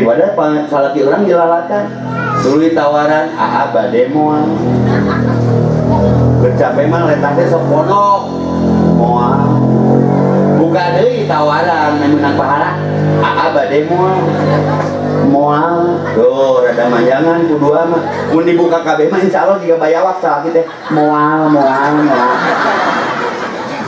Padahal salaki urang dilalatan. Tuluy tawaran aa bade moal. Keur capek mah letah teh sok pondok. Moal. Buka deui tawaran menang pahala. Aa bade moal. Moal. Tuh rada manjangan ku dua mah. Mun dibuka kabeh mah insyaallah jiga bayawak salaki teh. Moal moal moal.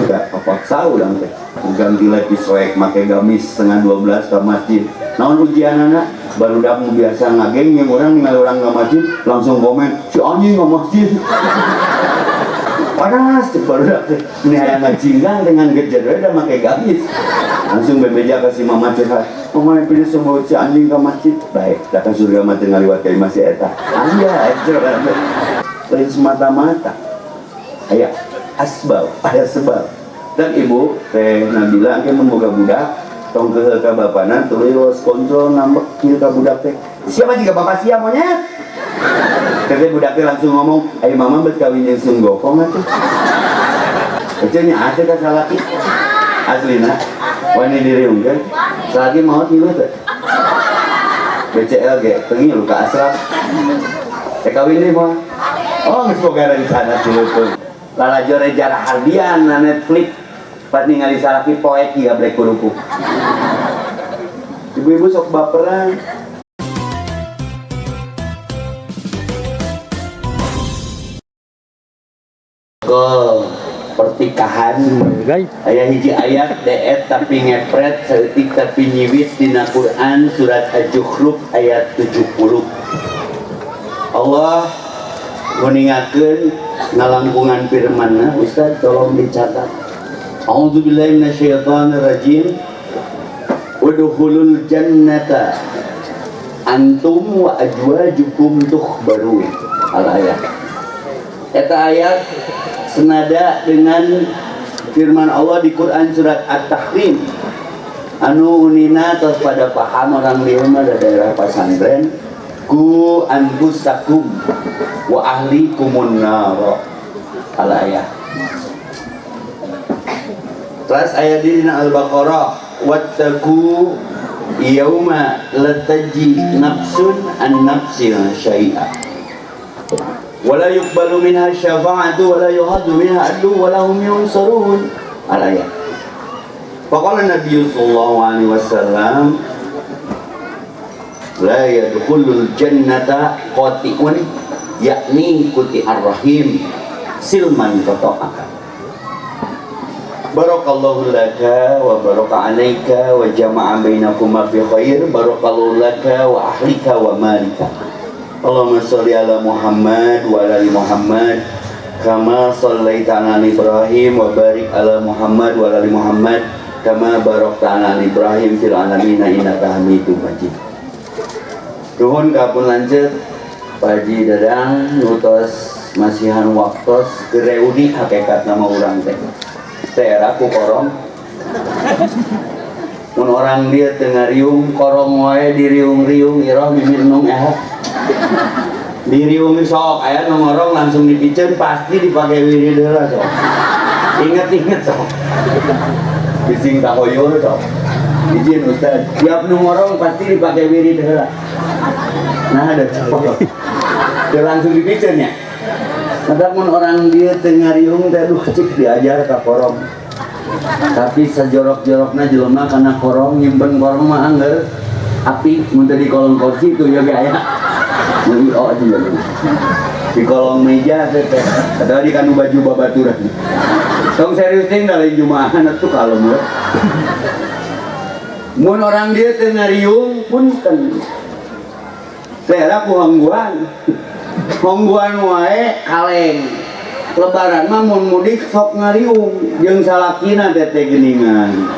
Udah kepaksa urang teh. Ganti lepis soek make gamis 11:30 ke masjid. Naon ujianana? Barudak nu biasa ngageng yang orang ningali urang ke masjid langsung komen, si anjing ke masjid. Panas cek barudak teh. Ini hayang ngajinggang dengan gejer we da make gamis. Langsung bebeja ka si mama curhat. Mama pilih sebut si anjing ke masjid. Baik, datang surga mah teu ngaliwat ka imah si eta. Aya eta. Lain semata-mata. Aya asbab, aya sebab. Dan ibu teh Nabila engke mun boga budak tong keheul ka bapana tuluy los kontrol nambek kieu ka budak teh. Siapa jika bapak sia monyet? Teh budak teh langsung ngomong, "Ai mama bet kawin jeung Sun Gokong atuh." Ece nya atuh ka salaki. Aslina wani diriungkeun. Salaki maot ngilu teh. BCL ge teu ngilu ka asraf. Teh kawin deui moal. Oh, geus boga rencana cileupeuh. Lalajo Reza Rahardian na Netflix pas ningali salaki poek ieu brek kuruku. Ibu-ibu sok baperan. Ke pertikahan aya hiji ayat deet tapi ngepret saeutik tapi nyiwit dina Quran surat Az-Zukhruf ayat 70. Allah nguningakeun ngalangkungan firmanna. Ustaz tolong dicatat. A'udzubillahi minasyaitonirrajim. Udkhulul jannata antum wa azwajukum tukhbarun. Al ayat. Eta ayat senada dengan firman Allah di Quran surat At-Tahrim. Anu unina tos pada paham orang dieu mah da daerah pasantren ku anfusakum wa ahlikumun nar. Al ayat. Terus ayat di dina Al-Baqarah wattaqu yauma lataji nafsun an nafsin syai'a wala yuqbalu minha syafa'atu wala yuhadu minha adlu wala hum yunsarun. Al ayat. Faqala Nabi sallallahu alaihi wasallam la yadkhulul jannata qati'un yakni kuti ar-rahim silman qata'aka. Barakallahu laka wa baraka alaika wa jama'a bainakuma fi khair. Barakallahu laka wa ahlika wa malika. Allahumma sholli ala Muhammad wa ala ali Muhammad kama shallaita ala Ibrahim wa barik ala Muhammad wa ala ali Muhammad kama barakta ala Ibrahim fil alamin innaka Hamidum Majid. Nuhun ka pun lanceuk Pak Haji Dadang nutos masihan waktos gereuni hakikat nama urang teh. Teh era ku korong. Mun orang dia teu ngariung korong wae diriung-riung iroh mimir nung eha. Diriung sok aya nu ngorong langsung dipiceun pasti dipake wirid heula sok. Inget-inget sok. Bising kahoyol sok. Izin Ustaz, tiap nu ngorong pasti dipake wirid heula. Nah ada cepot. Teu langsung dipiceun nya. Maka mun orang dia teu ngariung teh aduh cik diajar ka korong. Tapi sajorok-jorokna jelema kana korong nyimpen korong mah angger api mun teu di kolong kursi tuh ya ge aya. Mun oh juga di kolong meja teh teh. Padahal di kanu baju babaturan. Tong serius ting da lain jumaahan atuh kalem we. Mun orang dia teu ngariung punten. Teh era ku hongguan. Hongguan wae kaleng. Lebaran mah mun mudik sok ngariung jeung salakina teh teh geuningan.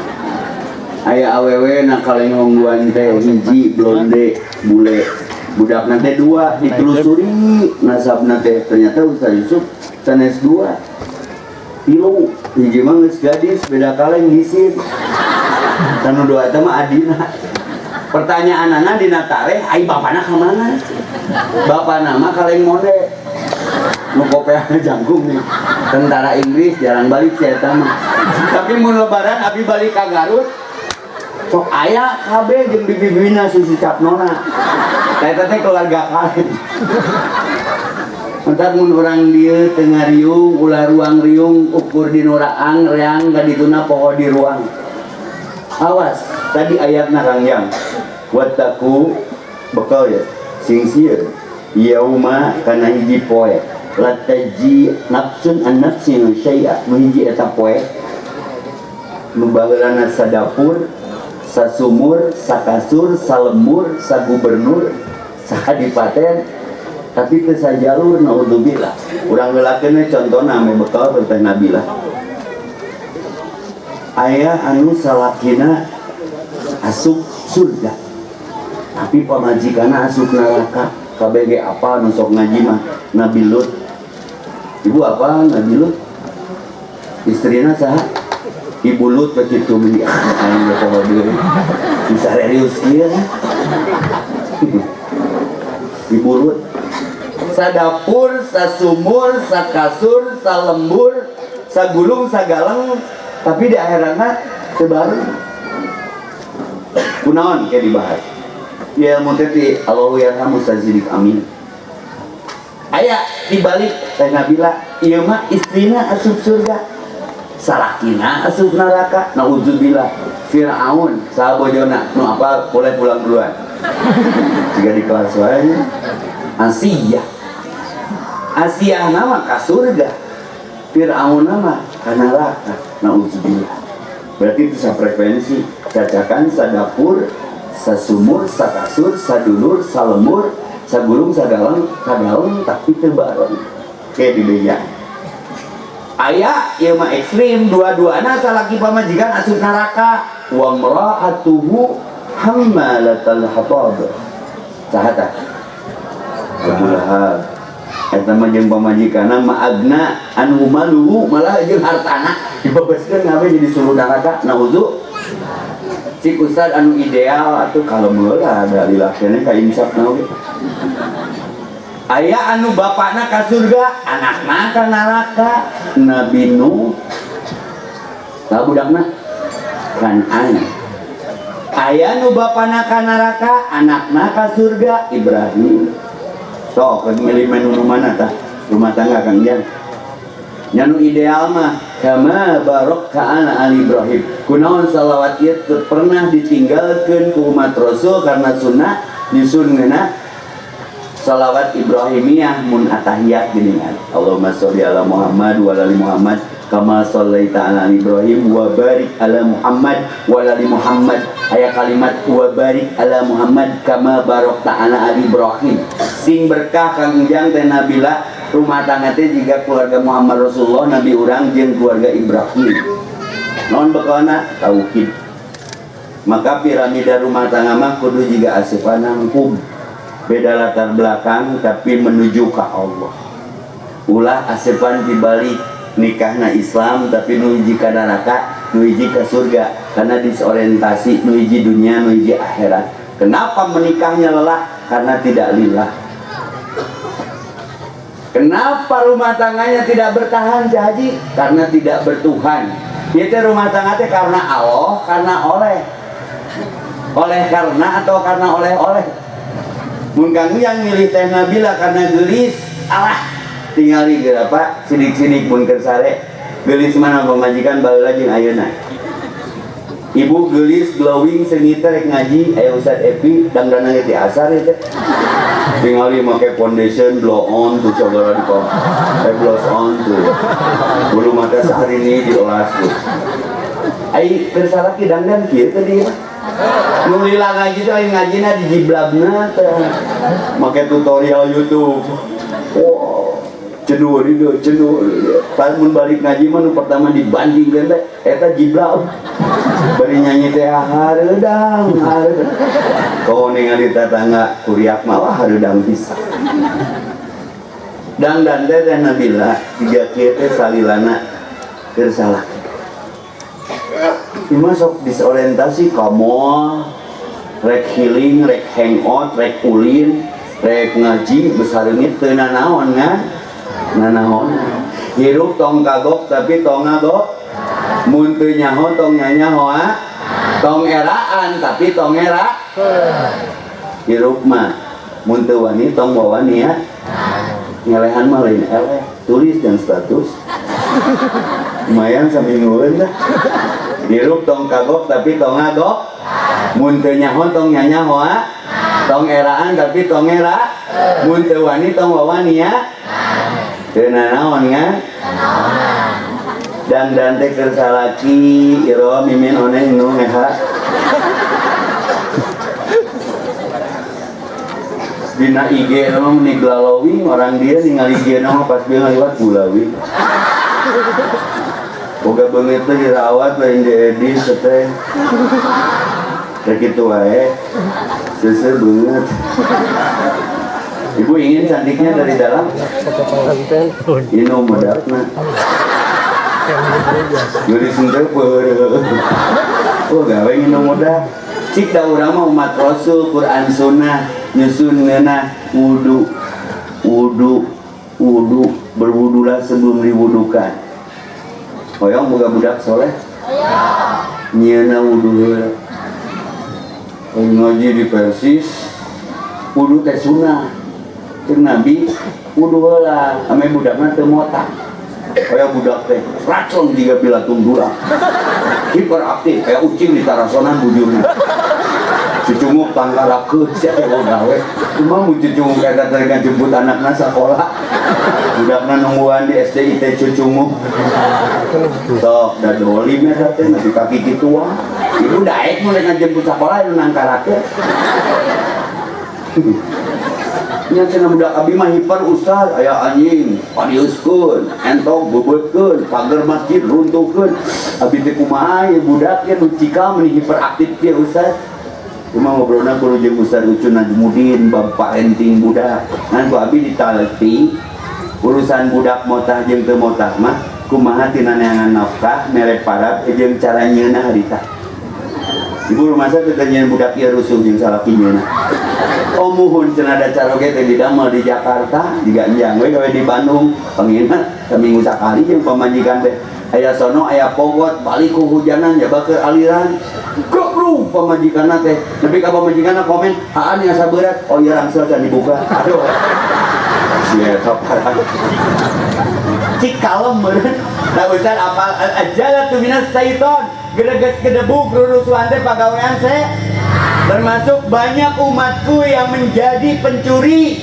Aya awewe na kaleng hongguan teh hiji blonde bule. Budakna teh dua ditelusuri nasabna teh ternyata Ustaz Yusuf sanes dua. Tilu hiji mah geus gadis beda kaleng gisin. Kanu dua eta mah adina. Pertanyaanana dina tareh ai bapana ka mana? Bapana mah kaleng monde. Nu kopeana jangkung nih. Tentara Inggris jarang balik si eta mah. Tapi mun lebaran abi balik ka Garut. Sok aya kabeh jeung bibi-bibina susu capnona. Eta teh keluarga kalian. Entar mun urang dieu teu ngariung, ulah ruang riung, ukur di nu raang, reang ka dituna poho di ruang. Awas, tadi ayatna rangjang. Wattaqu bekal ya, sing sieun. Yauma kana hiji poe. La tajzi nafsun an nafsin syai'a. Nu hiji eta poe. Nu baheulana sadapur, sasumur, sakasur, salembur, sagubernur, sakadipaten, tapi teu sajalur, naudzubillah. Urang heulakeun contona ame bekal teh Nabila. Aya anu salakina asup surga, tapi pamajikanna asup neraka. KBG apa nu sok ngaji mah Nabi Lut. Ibu apa Nabi Lut? Istrina saha? Ibu Lut begitu meni aing poho deui. Bisa serius kieu. Ibu Lut sadapur, sasumur, sakasur, salembur, sagulung, sagaleng, tapi di akhiratna teu bareng. Kunaon kayak dibahas? Ya ilmu teh ti Allahu yarhamu Ustaz Sidik Amin. Aya dibalik teh Nabila, ieu mah istrina asup surga, salakina asup neraka. Nauzubillah. Fir'aun saha bojona? Nu apal boleh pulang duluan. Jika di kelas wae Asiyah. Asiyah nama ka surga. Fir'aun nama ka neraka. Nauzubillah. Berarti itu safrekuensi, cacakan sadapur, sasumur, sakasur, sadulur, salembur, sagulung, sagaleng, sagaleng tapi teu bareng. Kayak di beja. Aya ieu mah ekstrim, dua-duana salaki pamajikan asup neraka. Wa imra'atuhu hammalatal hatab. Saha tah? Abu Lahab. Eta mah jeung pamajikanna ma'agna anhu maluhu, malah jeung hartana dibebaskeun ngabe jadi suruh neraka. Nauzu. Cik ustad anu ideal atuh kalau meula ada lillah keneh ka insaf na oge. Aya anu bapakna ka surga, anakna ka neraka. Nabi Nuh. Tah budakna Kan'an. Aya nu bapakna ka neraka, anakna ka surga, Ibrahim. Sok rek milih menu nu mana tah? Rumah tangga Kang Jan. Nya nu ideal mah kama barakta ala ali Ibrahim. Kunaon salawat ieu teu pernah ditinggalkeun ku umat Rasul karena sunnah nyusun ngeuna salawat Ibrahimiyah mun atahiyat geuningan. Allahumma sholli ala Muhammad wa ala ali Muhammad kama shallaita ala Ibrahim wa barik ala Muhammad wa ala ali Muhammad. Aya kalimat wa barik ala Muhammad kama barakta ala ali Ibrahim. Sing berkah Kang Ujang teh Nabila, rumah tangga teh jika keluarga Muhammad Rasulullah Nabi urang jeung keluarga Ibrahim. Non bekalna tauhid. Maka piramida rumah tangga mah kudu jiga asupan nangkum. Beda latar belakang tapi menuju ke Allah. Ulah asupan dibalik nikahna Islam tapi nu hiji ka neraka, nu hiji ka surga karena disorientasi nu hiji dunia, nu hiji akhirat. Kenapa menikahnya lelah? Karena tidak lillah. Kenapa rumah tangganya tidak bertahan, Haji? Karena tidak bertuhan. Itu rumah tangga teh karena Allah, karena oleh. Oleh karena atau karena oleh-oleh. Mun kang yang milih teh Nabila karena gelis, alah tingali geura Pak, sidik-sidik mun keur sare. Gelis mana pamajikan baheula jeung ayeuna. Ibu gelis glowing seungit rek ngaji aya Ustad Epi dangdana ge ti asar ieu teh. Tingali make foundation blow on tuh segala di blush on tuh. Bulu mata sehari ini diolas tuh. Ai keur salaki dangdan kieu teh dia. Nu lila ngaji teh lain ngajina dijiblabna teh. Make tutorial YouTube. Wow, jenuh itu, jenuh. Pas mun balik ngaji mah nu pertama dibandingkeun teh eta jiblab. Bari nyanyi teh hareudang, hareudang. Kau ningali tetangga kuriak mah wah hareudang pisan. Dangdan teh teh Nabila tiga kieu teh salilana keur salaki. Ieu mah sok disorientasi ka mall, rek healing, rek hangout, rek ulin, rek ngaji besar ini teu nanaon kan? Nanaon. Hirup tong kagok tapi tong ngagok. Mun teu nyaho tong nyanyaho ah. Tong eraan tapi tong era. Hirup mah mun teu wani tong wawani ya. Ngelehan mah lain eleh, tulis dan status. Lumayan saminggueun dah. Hirup tong kagok tapi tong ngagok. Mun teu nyaho tong nyanyaho. Tong eraan tapi tong era. Mun teu wani tong wawani ya. Teu nanaon ngan? Dan teh keur salaki iro mimin oneng nu ngeha. Dina IG mah meni glalowing orang dia ningali IG mah pas dia ngaliwat gulawing. Boga beungeut teh dirawat lain diedit teh. Teh kitu wae. Seuseuh beungeut. Ibu ingin cantiknya dari dalam? Ino modalna. Geulis henteu peureuh. Oh gawe nginum modal. Cik da urang mah umat Rasul, Quran Sunnah, nyusun ngeunah wudu. Wudu, wudu, berwudulah sebelum diwudukan. Hoyong boga budak soleh? Hoyong. Nyieuna wudu heula. Ngaji di Persis, wudu teh sunnah. Ceuk Nabi, wudu heula, ame budakna teu motak. Kayak budak teh racun jiga pilatung dulang. Hiperaktif kayak ucing di tarasonan bujurna. Cucunguk tangkarakeun sia teh gawe. Cuma mun cucunguk eta teh ngajemput anakna sakola. Budakna nungguan di SDIT cucunguk. Sok da dolim eta teh nepi ka kitu wae. Ibu daek mun rek ngajemput sakola anu nangkarakeun. Nya cenah budak abi mah hiper ustaz, aya anjing, padiuskeun, entok beubeutkeun, pagar masjid runtuhkeun. Abi teh kumaha ieu budak ieu nu cikal meni hiperaktif kieu ustaz. Cuma ngobrolna kudu jeung Ustaz Ucu Najmudin bab parenting budak. Ngan ku abi ditaleti urusan budak motah jeung teu motah mah kumaha tina neangan nafkah mere parab jeung cara nyeunah harita. Ibu rumah saya teh nyeun budak ieu rusuh jeung salaki nyeunah. Oh muhun cenah da caroge teh didamel di Jakarta, diganjang we gawe di Bandung. Pangina saminggu sakali jeung pamajikan teh. Aya sono aya pogot balik ku hujanan ya bakeur aliran. Goblok pamajikanna teh. Nepi ka pamajikanna komen, "Haan asa berat." Oh iya rangsel can dibuka. Aduh. Si eta parah. Cik kalem meureun. Da ustaz apal al-ajalatu minas syaiton. Gereges gedebuk rurusuhan teh pagawean se. Termasuk banyak umatku yang menjadi pencuri.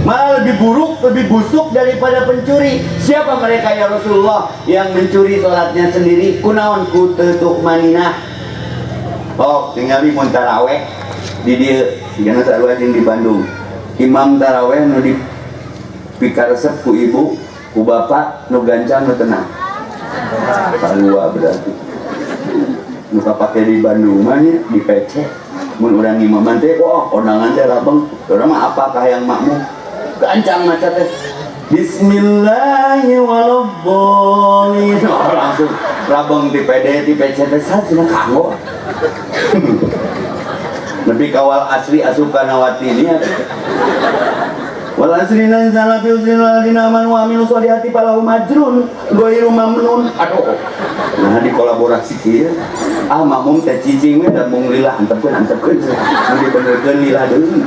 Malah lebih buruk, lebih busuk daripada pencuri. Siapa mereka ya Rasulullah yang mencuri sholatnya sendiri? Kunaon ku teu tukmaninah. Oh, tinggal di mun taraweh di dieu, sigana sarua jeung di Bandung. Imam taraweh nu dipikaresep ku ibu, ku bapak nu gancang nu tenang. Sarua berarti. Nu kapake di Bandung mah nya di PC. Mun urang imaman teh wah kondangan teh rabeng. Urang mah apakah yang makmum? Gancang maca teh. Bismillahirrahmanirrahim. Oh, langsung rabeng di PD di PC teh cenah kanggo. Lebih kawal asri asup kana watini atuh. Wal asri lan salafi usrin ladina amanu wa amilu sholihati falahum ajrun ghairu mamnun. Aduh. Nah dikolaborasi kieu. Ah makmum teh cicing we da mung lila antepkeun antepkeun. Nu dibenerkeun lila deui.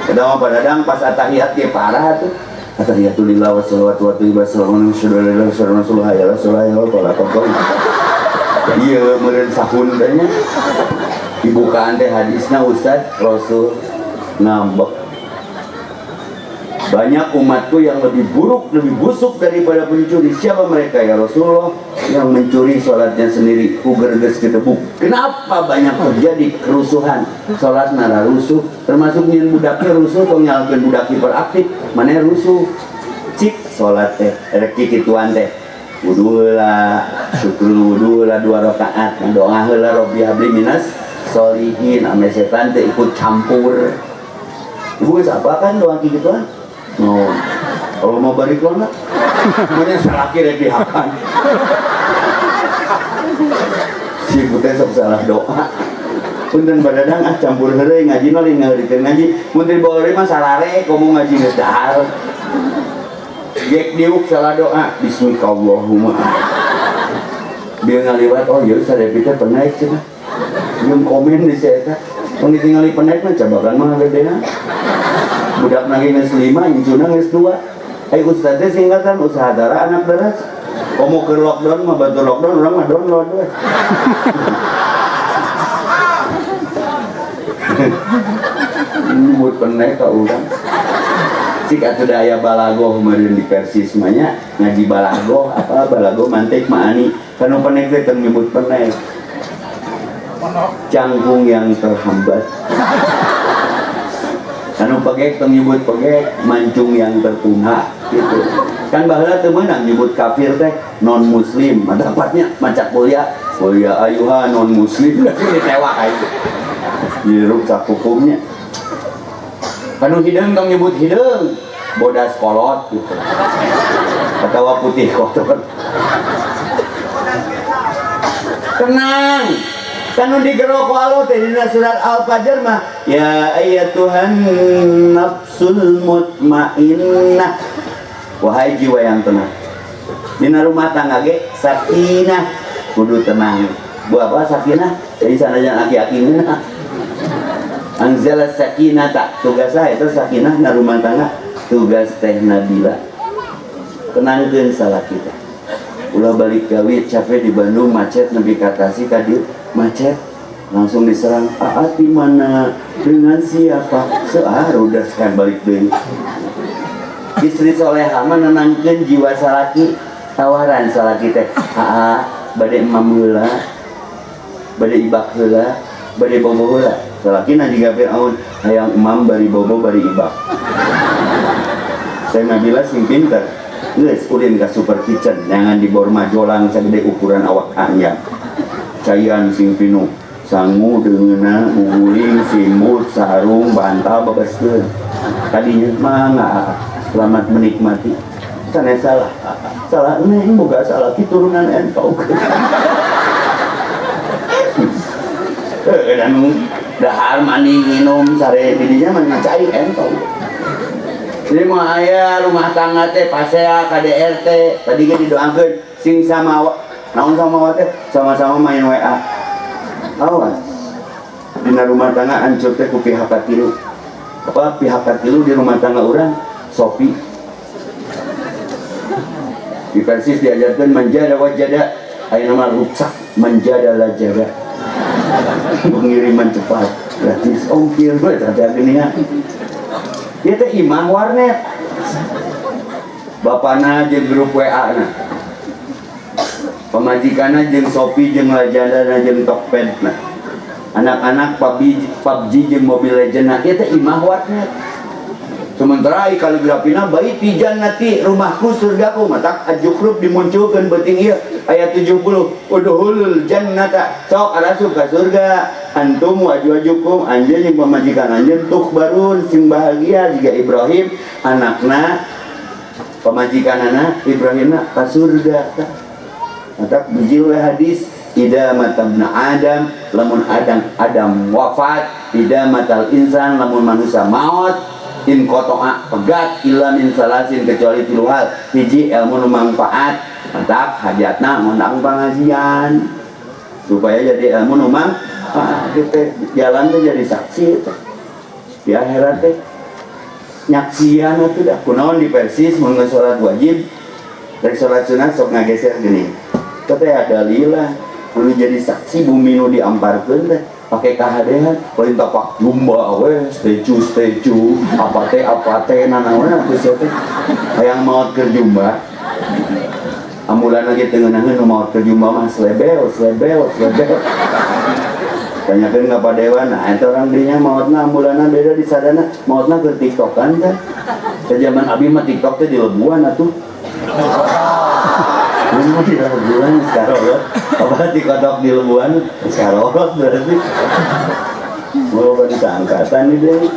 Eta mah padadang pas atahiyat ge parah atuh. Atahiyatu lillah wa shalawatu wa thayyibah salamun syadalillah sallallahu alaihi wa sallam. Ieu meureun sahun teh nya. Dibukaan teh hadisna Ustaz Rasul ngambek. Banyak umatku yang lebih buruk, lebih busuk daripada pencuri. Siapa mereka ya Rasulullah? Yang mencuri sholatnya sendiri. Ku gerges gedebuk. Kenapa banyak terjadi kerusuhan? Sholat nara rusuh. Termasuk nyin budaknya rusuh, tong nyalkeun budak hiperaktif. Mana rusuh? Cik sholat teh, rek kikituan teh. Wudu heula, syukur wudu heula 2 rakaat. Doa heula Robbi habli minas sholihin. Ame setan teh ikut campur. Ibu geus apa kan doa kikituan? No. Kalau mau balik lona, punya salaki rek dihakan. Si ibu teh sok salah doa. Punten badadang ah campur heureuy ngaji mah lain ngaheurikeun ngaji. Mun teu dibawa heureuy mah sarare komo ngaji geus dahar. Gek diuk salah doa. Bismillahirrahmanirrahim. Dia ngaliwat, oh iya Ustaz Epi teh pernah cenah. Jeung komen di si eta. Mun ditingali pendek mah cabakan mah gedena. Budak nage geus 5, incuna geus 2. Ai ustad teh singkatan usaha dara anak deras. Komo keur lockdown mah bantu lockdown urang mah download we. Nyebut pendek ka urang. Cik atuh da aya balagoh meureun di Persis mah nya ngaji balagoh apa balagoh mantik maani kanu pendek teh teu nyebut pendek. Cangkung yang terhambat. Anu pegek teu nyebut pegek, mancung yang tertuna gitu. Kan baheula teu meunang nyebut kafir teh non muslim, dapatnya maca kuliah, kuliah ayuha non muslim ditewak ka itu. Dirusak hukumnya. Kanu hideung tong nyebut hideung, bodas kolot gitu. Atawa putih kotor. Tenang. Kanu digerok ku Allah teh dina surat Al-Fajr mah ya ayyatuhan nafsul mutmainnah. Wahai jiwa yang tenang. Dina rumah tangga ge sakinah kudu tenang. Buat apa sakinah? Jadi sanajan aki-aki ngeunah. Anzala sakinata, tugas saya itu sakinah na rumah tangga, tugas teh Nabila. Tenangkeun salah kita. Ulah balik gawe capek di Bandung macet nepi ka Tasik ka dieu macet langsung diserang. Aa di mana dengan siapa? Sear udah sekarang balik deui. Istri soleha mah nenangkeun jiwa salaki, tawaran salaki teh. Aa bade emam heula, bade ibak heula, bade bobo heula. Salaki na jiga Fir'aun hayang emam bari bobo bari ibak. Teh Nabila sing pinter. Geus ulin ka super kitchen jangan di borma jolang sagede ukuran awak anyar. Caian sing pinuh, sangu deungeuna, guguling, simut, sarung, bantal babaskeun. Tadinya mangga selamat menikmati. Sanes salah. Salah neng boga salah ki turunan entog. Dan dahar mandi minum sare didinya mah cai entog. Jadi mah aya rumah tangga teh pasea KDRT tadi ge didoakeun sing sama naon sama teh sama-sama main WA. Awas. Dina rumah tangga hancur teh ku pihak katilu. Apa pihak katilu di rumah tangga urang? Sopi. Di Persis diajarkeun manjada wajada aya nama ruksak manjada lajada. Pengiriman cepat gratis ongkir we teh geuningan. Ieu teh imah warnet. Bapana jeung grup WA na. Pamajikanna jeung Shopee jeung Lazada jeung Tokped na. Anak-anak PUBG jeung Mobile Legends na. Ieu teh imah warnet. Sementara kaligrafina baiti jannati rumahku surgaku matak ajukrub dimunculkeun beuting ieu ayat 70 udhulul jannata sok arasup ka surga antum wa azwajukum anjeun jeung pamajikan anjeun tuhbarun sing bahagia jiga Ibrahim anakna pamajikanana Ibrahimna ka surga. Matak bijil we hadis ida matabna Adam lamun Adam wafat ida matal insan lamun manusia maut in kotoa pegat illa min salasin kecuali tilu hal hiji ilmu nu manfaat mantap hajatna ngundang pengajian supaya jadi ilmu nu manfaat teh jalan teh jadi saksi teh di akhirat teh nyaksian atuh dah kunaon di Persis mun geus salat wajib rek salat sunat sok ngageser geuning teh ada lila kudu jadi saksi bumi nu diamparkeun teh pakai kahadean lain tapak jumba we statue apa teh nanaon atuh sia teh hayang maot keur jumba ambulan lagi teu ngeunaheun nu maot keur jumba mah slebel tanyakeun ka Pak Dewan nah eta orang dinya maotna ambulanna beda di sadana maotna keur tiktokan teh da zaman abi mah tiktok teh di lebuan atuh. Ini di lebuan sekarang apa dikotok di lebuan sekarang berarti mau pada angkatan ini deh.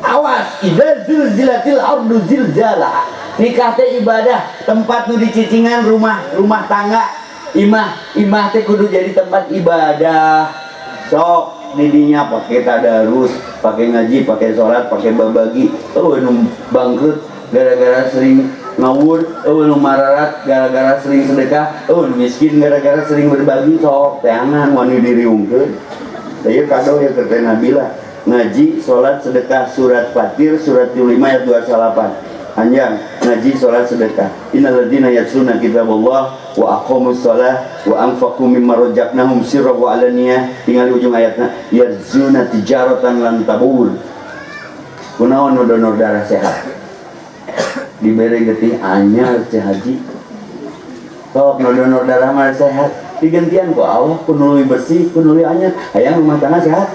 Awas idza zulzilatil ardu zilzalaha. Nikah teh ibadah, tempat nu dicicingan rumah tangga, imah teh kudu jadi tempat ibadah. Sok didinya pakai tadarus, pakai ngaji, pakai sholat, pakai babagi. Oh nu bangkrut gara-gara sering ngawur, nu mararat gara-gara sering sedekah, nu miskin gara-gara sering berbagi. Sok teangan wani diriungkeun. Ieu kado ya ke Nabila. Ngaji, sholat, sedekah, surat Fatir, surat 5 ayat 28. Anjang ngaji, sholat, sedekah. Innalladzina yatluna kitaballah wa aqamus shalah wa anfaqu mimma razaqnahum sirran wa alaniyah. Tinggal di ujung ayatna yarjuna tijaratan lan tabur. Kunaon nu donor darah sehat? Dibere getih anyar teh haji. Sok nu donor darah mah sehat. Digantian ku Allah ku nu leuwih bersih, ku nu leuwih anyar. Hayang rumah tangga sehat.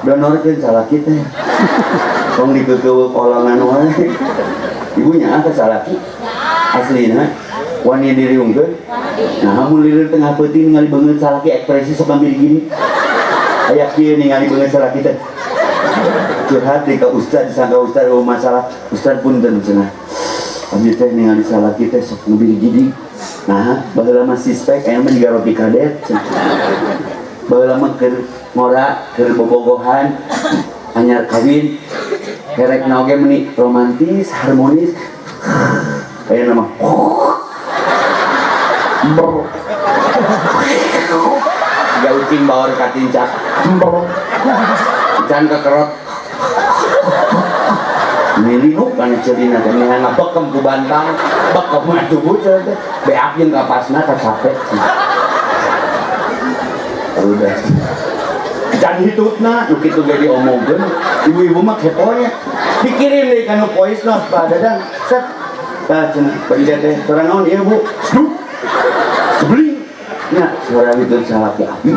Donorkeun salaki teh. Tong dikeukeuweuk olongan wae. Ibunya ke salaki aslina wani diriungkeun. Nah mun lilir tengah peuting ningali beungeut salaki ekspresi sok ngambil gini. Aya kieu ningali beungeut salaki teh. Curhat di ka ustad, disangka ustad eueuh masalah. Ustad punten cenah. Abdi teh ningali salaki teh sok ngambil gini. Nah baheula mah sispek aya mah jiga roti kadet. Baheula mah keur ngora, keur bobogohan, anyar kawin. Kerek na oge meni romantis, harmonis. Aya nama. Brr. Gaucing baur katincak. Brr. Can kekerot. Nilinu kana ceulina teh nih ngabekem ku bantal, bekem atuh bucel teh. Beak jeung kapasna kacapek. Udah. Can hitutna nu kitu ge diomongkeun, ibu-ibu mah keponya. Dikirim deui kana voice note Pak Dadang. Set. Tah cenah bagi teh suara naon ieu Bu? Sduk. Sebling. Nya suara hitut salaki abi.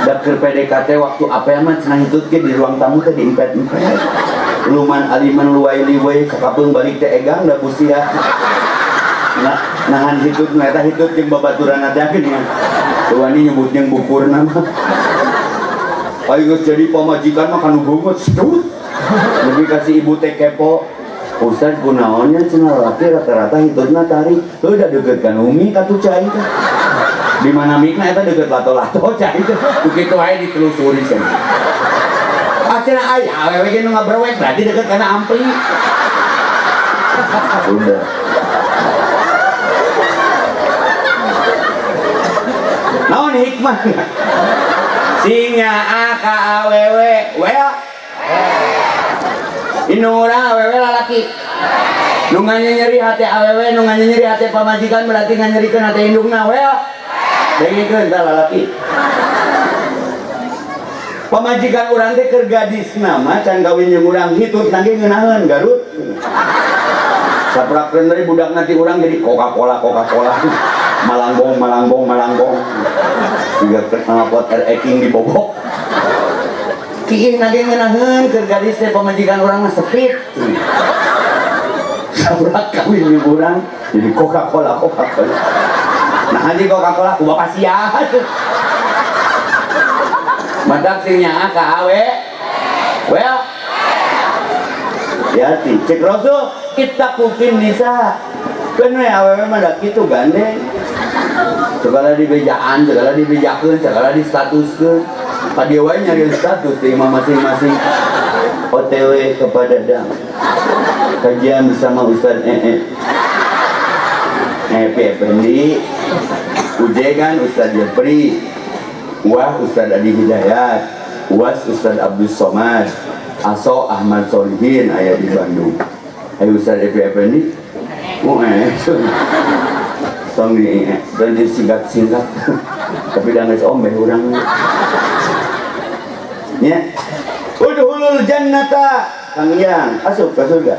Da keur PDKT waktu apel mah cenah hitut ge di ruang tamu teh diempet-empet. Luman aliman luai liwei kakapeung balik teh egang da busia. Nah, nahan hitut nu eta hitut jeung babaturanna teh geuningan. Wani nyebut jeung bukurna mah. Ayo geus jadi pamajikan mah kanu beungeut sedut. Lebih kasih ibu teh kepo. Ustaz kunaonnya cenah lalaki rata-rata hitutna tarik. Heuh da deukeut ka umi katuh cai teh. Di mana mikna eta deukeut lato-lato cai teh. Ku kitu wae ditelusuri cenah. Ah cenah aya awewe ge nu ngabrewek berarti deukeut kana ampli. Udah. Naon hikmahna? Sing nyaa ka awewe well. Indung urang awewe lalaki. Nu nganyeri hate awewe, nu nganyeri hate pamajikan berarti nganyerikeun hate indungna well. Dengekeun tah lalaki. Pamajikan urang teh keur gadisna mah can kawin jeung urang hitut nage ngeunaheun Garut. Saprak deui budak nanti urang jadi Coca-Cola Coca-Cola. Malangbong malangbong malangbong. Siga knalpot RE King dibobok. Kiih nage ngeunaheun keur gadis teh pamajikan urang mah sepit. Saprak kawin jeung urang jadi Coca-Cola Coca-Cola. Nah haji Coca-Cola ku bapak sia. Madak sing nyaa ka awe. Well. Hati-hati cek Rasul ittaqu fin nisa. Keun we awewe mah da kitu gandeng. Segala dibejaan, segala dibejakeun, segala distatuskeun. Ka dieu wae nyari status di imah masing-masing. OTW kepada Dang. Kajian bersama Ustaz EE. Epi Effendi, Ujegan Ustaz Jepri, Wah Ustaz Adi Hidayat, Uas Ustaz Abdul Somad, Aso Ahmad Solihin aya di Bandung. Ayo Ustaz Epi Effendi. Oh tong di dan disingkat-singkat. Tapi da geus omeh urang. Nya. Udhulul jannata Kang Yang asup ka surga.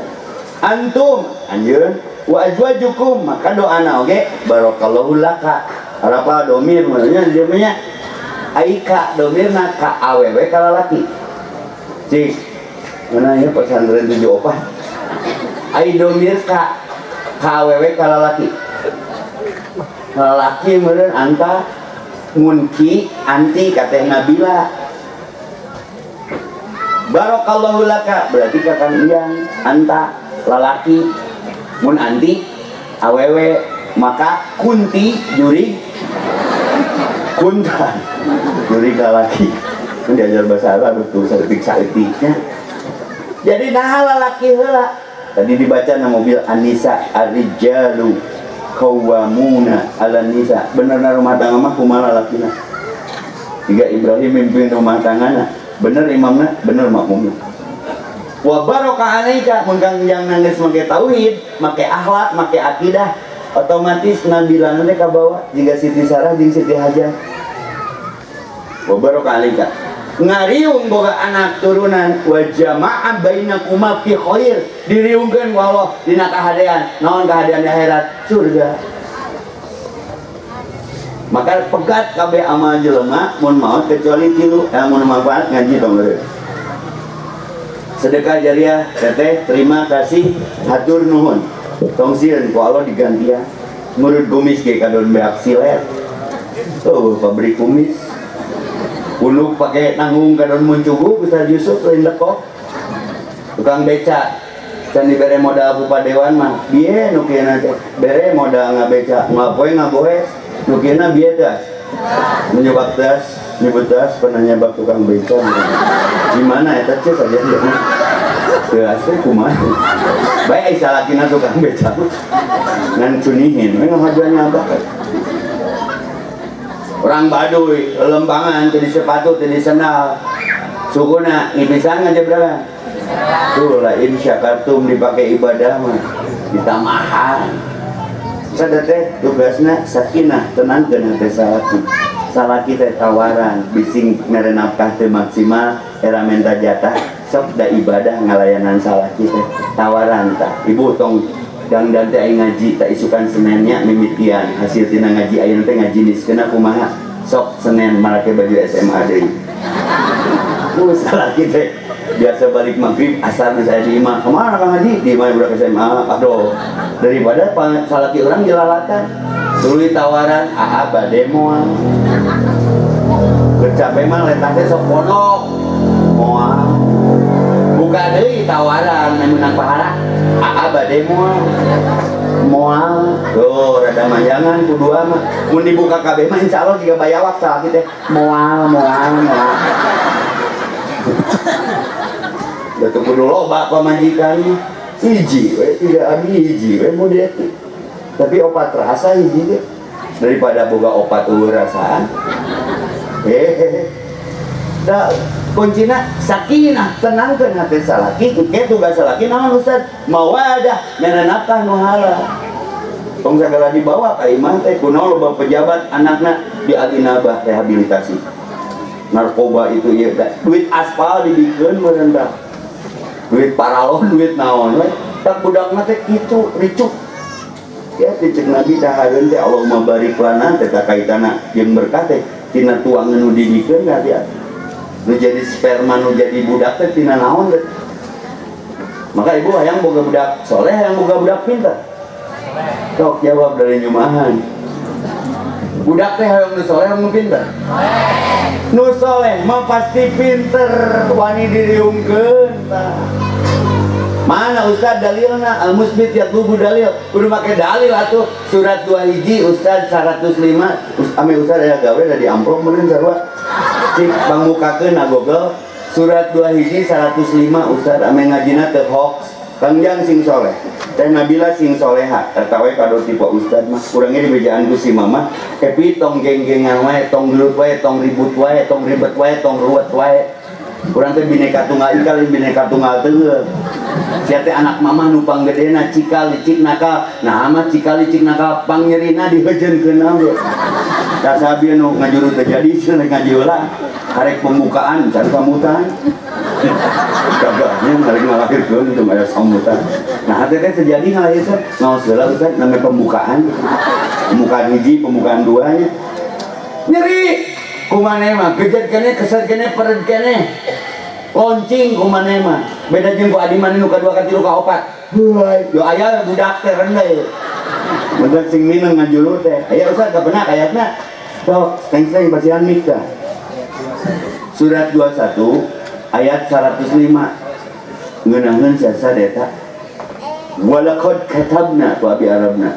Antum anjeun wa azwajukum maka doana oge barakallahu laka. Arapa domir maksudnya dia nya aika domirna ka awewe ka lalaki. Cik mana ya pesantren 74. Ai domir ka awewe ka lalaki. Lalaki meureun anta munki anti ka teh Nabila. Barakallahu laka berarti ka Kang Iyang anta lalaki mun anti awewe maka kunti juri kunta juri lalaki. Mun diajar bahasa Arab tuh saeutik-saeutiknya. Jadi nah lalaki heula. Tadi dibaca na mobil Anisa ar-rijalu qawwamuna 'alan nisa. Benerna rumah tangga mah kumaha lalakina? Jika Ibrahim mimpin rumah tanggana, bener imamna, bener makmumna. Wa baraka alaika, mun Kang Jang geus make tauhid, make akhlak, make akidah, otomatis nabilana teh kabawa jiga Siti Sarah jeung Siti Hajar. Wa baraka alaika. Ngariung boga anak turunan wa jama'a bainakuma fi khair, diriungkeun ku Allah dina kahadean. Naon kahadean di akhirat? Surga. Maka pegat kabeh amal jelema mun maot kecuali tilu, mun manfaat ngaji tong eureun. Sedekah jariah teteh terima kasih hatur nuhun. Tong sieun ku Allah digantian. Ngurut kumis ge kadon beak silet. Oh, pabrik kumis. Punuk pakai tanggung kadon muncugu Ustaz Yusuf lain lekok. Tukang beca can dibere modal ku padewan mah bieu nu kieu teh bere modal ngabeca ngapoe ngaboes nu kieu bieu teh menyebab tas nyebut tas pernah nyebab tukang beca gimana eta cek aja dia teu teh kumaha bae ai salakina tukang beca ngan cunihin we ngahajuan nyabak. Orang Baduy lembangan teu di sepatu teu di sendal sukuna ngipisan ngajebrakan tuh lah in syakartum dipakai ibadah mah ditamahan. Sada teh tugasna sakinah tenangkeun hate salaki. Salaki teh tawaran bising mere nafkah teh maksimal era menta jatah sok da ibadah ngalayanan salaki teh tawaran tah ibu tong dangdan teh aing ngaji tak isukan Senennya mimitian hasil tina ngaji ayeuna teh ngaji niskeuna kumaha sok Senen marake baju SMA deui. Salaki teh biasa balik maghrib asar saya di imah kemana Kang Haji di imah budak SMA aduh daripada salaki orang jelalatan tuluy tawaran aa bade moal kecape mah letah teh sok pondok moal buka deui tawaran menang pahala aa bade moal moal tuh rada manjangan ku dua mah mun dibuka kabeh mah insyaallah jiga bayawak salaki teh moal moal moal. Da teu kudu loba pamajikan hiji we tidak abi hiji we mun dia teh. Tapi opat rasa hiji teh daripada boga opat eueuh rasaan. Hehehe. Da kuncina sakinah tenangkeun hati salaki engke tugas salaki naon Ustaz? Mawadah mere nafkah nu halal. Tong sagala dibawa ka imah teh kunaon loba pejabat anakna di alinabah rehabilitasi. Narkoba itu ieu duit aspal dibikeun meureun tah. Duit paralon, duit naon we. Tak budakna teh kitu ricuk. Ya cek Nabi dahareun teh Allahumma barik lana teh kaitanna jeung berkah teh tina tuangan nu dibikeun ka dia. Nu jadi sperma nu jadi budak teh tina naon teh. Maka ibu hayang boga budak soleh, hayang boga budak pintar. Sok jawab dari nyumahan. Budak teh hayang nu soleh hayang nu pintar. Nu soleh mah pasti pinter wani diriungkeun tah. Mana Ustaz dalilna? Al musbit yatlubu dalil. Kudu make dalil atuh. Surat 2 hiji Ustaz 105 ame Ustaz aya gawe da di amplop meureun sarua. Cik pangmukakeun na Google surat 2 hiji 105 Ustaz ame ngajina teu hoax. Kang Jang sing soleh. Teh Nabila sing soleha. Eta we kado tipe Ustaz mah. Kurangnya dibejaan ku si mama. Epi tong geng-gengan wae, tong gelut wae, tong ribut wae, tong ribet wae, tong ruwet wae. Urang teh bineka tunggal ika lain bineka tunggal teu. Sia teh anak mama nu panggedena cikal licik nakal. Nah mah cikal licik nakal pangnyerina diheujeunkeun we. Kasabi nu ngajuru teu jadi cenah ngaji heula. Karek pembukaan can sambutan. Gagahnya karek ngalahirkeun teu aya sambutan. Nah teh teh terjadi ngalahirkeun ngaos heula Ustaz namanya pembukaan. Pembukaan hiji, pembukaan duanya. Nyeri kumaneh mah gejet keneh, keset keneh, pered keneh. Loncing kumaneh mah. Beda jeung ku adi maneh nu kadua katilu kaopat. Heuy, yo aya budak teh rendeh. Budak sing mineng ngajulu teh. Aya Ustaz kabenak ayatna. Sok, teng-teng pasihan mik tah. Surat 21 ayat 105. Ngeunaheun sasa eta. Walaqad katabna tu abi Arabna.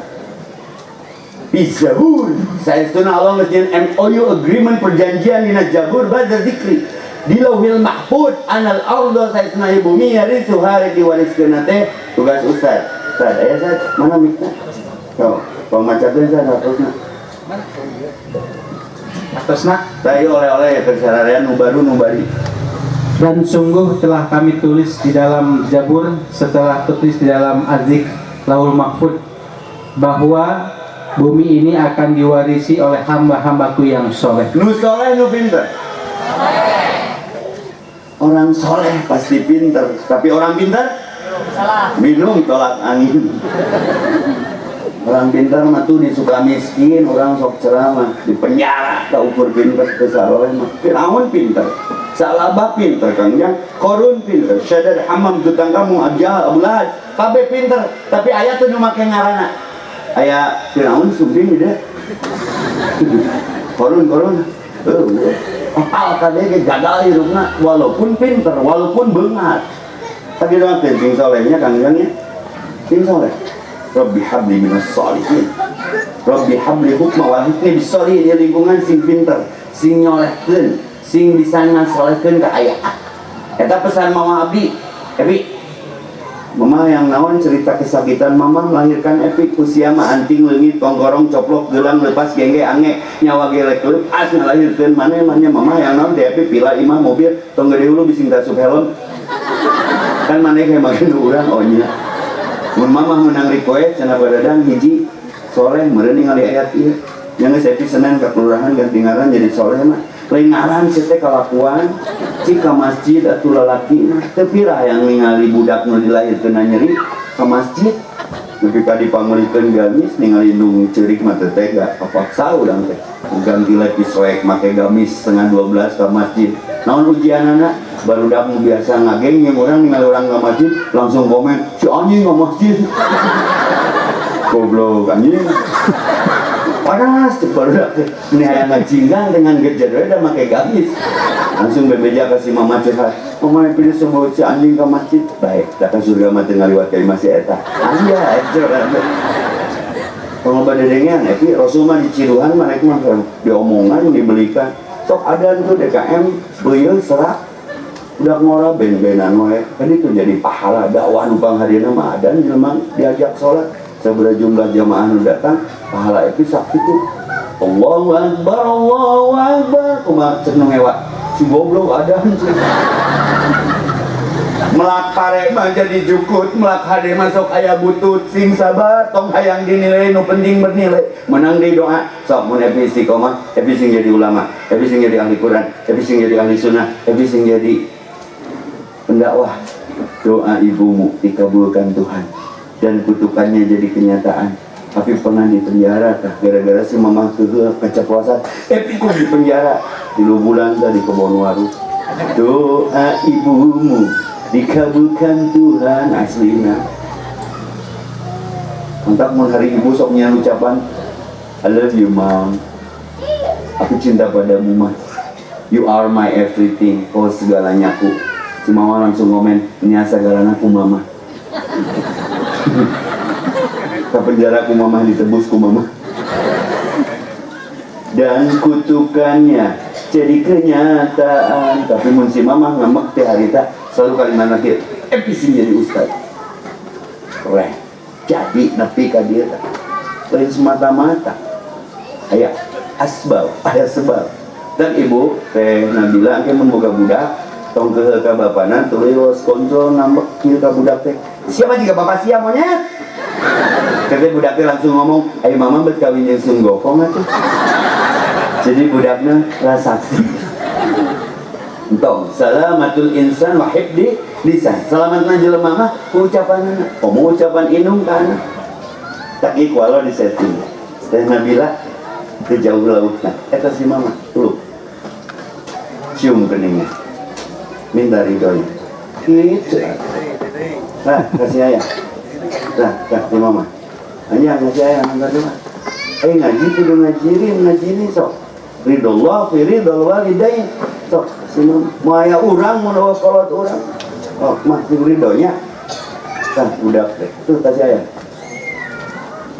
Fi Zabur. Saestuna Allah geus nyieun MOU agreement perjanjian dina Zabur badza zikri. Di Lauhil Mahfud anal ardo saestuna bumi yarithuha diwariskeun teh tugas ustaz. Ustaz aya ustaz mana mikna? Sok, pamacakeun ustaz hartosna. Atosna. Tah ieu oleh-oleh keur sararean nu baru nu bari. Dan sungguh telah kami tulis di dalam Zabur setelah tertulis di dalam Az-Zikr Lauhul Mahfud bahwa bumi ini akan diwarisi oleh hamba-hambaku yang soleh. Nu soleh nu pinter? Orang soleh pasti pinter, tapi orang pinter minum tolak angin. Orang pintar mah tuh disuka miskin, orang sok ceramah di penjara tak ukur pinter ke soleh mah. Firaun pinter, Salabah pinter, Kang Jang, Korun pinter, Syadad Hamam Tutankhamun Abjal Abu Lahab, kabeh pinter, tapi aya tuh nu make ngaranna. Aya Firaun sumping dia. Korun Korun. Apal kabeh ge gagal hirupna walaupun pinter, walaupun beungat. Tapi doakeun sing solehnya Kang Jang nya. Sing soleh. Rabbi habli minas salihin. Rabbi habli hukma wal hikmi bis salihin. Di lingkungan sing pinter, sing nyolehkeun, sing bisa ngasolehkeun ka aya. Eta pesan mama abdi. Epi, mama yang naon cerita kesakitan mama melahirkan Epi usia mah anting leungit kongkorong coplok gelang lepas gengge ange nyawa gelek lepas ngalahirkeun maneh mah mama yang naon teh Epi pila imah mobil tong gede hulu bising tasup helm kan maneh kayak makan urang oh nya mun mama menang request cenah badadang hiji soleh meureun ningali ayat ieu nya geus Epi Senin ka kelurahan ganti ngaran jadi soleh mah lain ngaran sih teh kalakuan cik ka masjid atuh lalaki mah teu pirah yang ningali budak nu dilahirkeun nyeri ka masjid nepi ka dipangulikeun gamis ningali nu ceurik mah teu tega kapaksa urang teh ganti lagi soek make gamis 11:30 ka masjid naon ujianana barudak nu biasa ngageng jeung urang ningali urang ka masjid langsung komen si anjing ka masjid goblok anjing panas barudak teh ini hayang ngajinggang dengan gejer we da make gamis langsung bebeja ka si mama curhat mama pilih semua si anjing ka masjid baik da ka surga mah teu ngaliwat ka imah si eta anjay kalau badedengean Epi Rasul mah diciruhan mah rek mah diomongan dibelikan sok ada tuh DKM beuyeul serak udah ngora ben-benan wae kan itu jadi pahala dakwah nu pangharieuna mah adan jelema diajak salat sabaraha jumlah jamaah nu datang pahala Epi sakitu Allahu Akbar Allahu Akbar kumaha cek nu ngewa si goblok adan melak pare mah jadi jukut melak hade masuk aya butut sing sabar tong hayang dinilai nu penting bernilai menang di doa sok mun Epi istiqomah Epi sing jadi ulama Epi sing jadi ahli Quran Epi sing jadi ahli sunnah Epi sing jadi pendakwah doa ibumu dikabulkan Tuhan dan kutukannya jadi kenyataan. Tapi pernah di penjara kah gara-gara si mamah keuheul keceplosan Epi ku di penjara 3 bulan tadi kebon waru doa ibumu dikabulkan Tuhan aslina. Mantap mun hari ibu sok nyian ucapan I love you mom, aku cinta padamu mah, you are my everything, kau segalanya ku. Si mama langsung komen nya segalanya ku mama. Ke penjara ku mama ditebus ku mama. Dan kutukannya jadi kenyataan. Tapi mun si mama ngambek teh harita selalu kalimat lagi Epi sing jadi ustad keren jadi nepi ka dieu tah lain semata-mata aya asbab aya sebab. Dan ibu teh Nabila engke mun boga budak tong keuheul ka bapana tuluy los kontrol ngambek kieu ka budak teh siapa jika bapak sia monyet teh budak teh langsung ngomong ayo mama bet kawin jeung Sun Gokong atuh jadi budakna rasakti. Entong salamatul insan wa hibdi lisan. Salamatna jelema mah ku ucapanana. Komo ucapan indung ka anak. Tak ieu di setting. Teh Nabila teu jauh lautna. Eta si mama peluk. Cium keningnya. Minta ridhonya. Gitu. Nah, kasih ayah. Nah, kasih mama. Hanya kasih ayah minta doa. Ngaji kudu ngajirin sok. Ridhollah fi ridhol walidain. Sok si mama. Mau aya urang mun eueuh kolot urang. Oh, mah sing ridhonya. Tah budak teh. Tuh kasih ayah.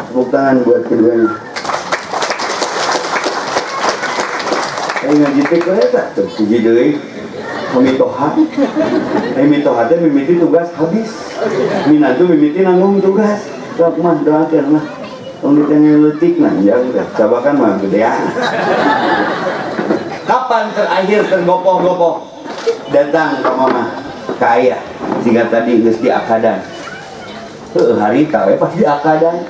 Tepuk tangan buat keduanya. Ngaji teh eta tuh hiji deui. Mitoha. Mitoha teh mimiti tugas habis. Minantu mimiti nanggung tugas. Sok mah doakeun lah. Tong ditanya leutik nah, jangan cabakan mah gedean. Kapan terakhir tergopoh-gopoh datang ke mama, ke ayah, jika tadi geus diakadan? Heuh, harita we pas diakadan.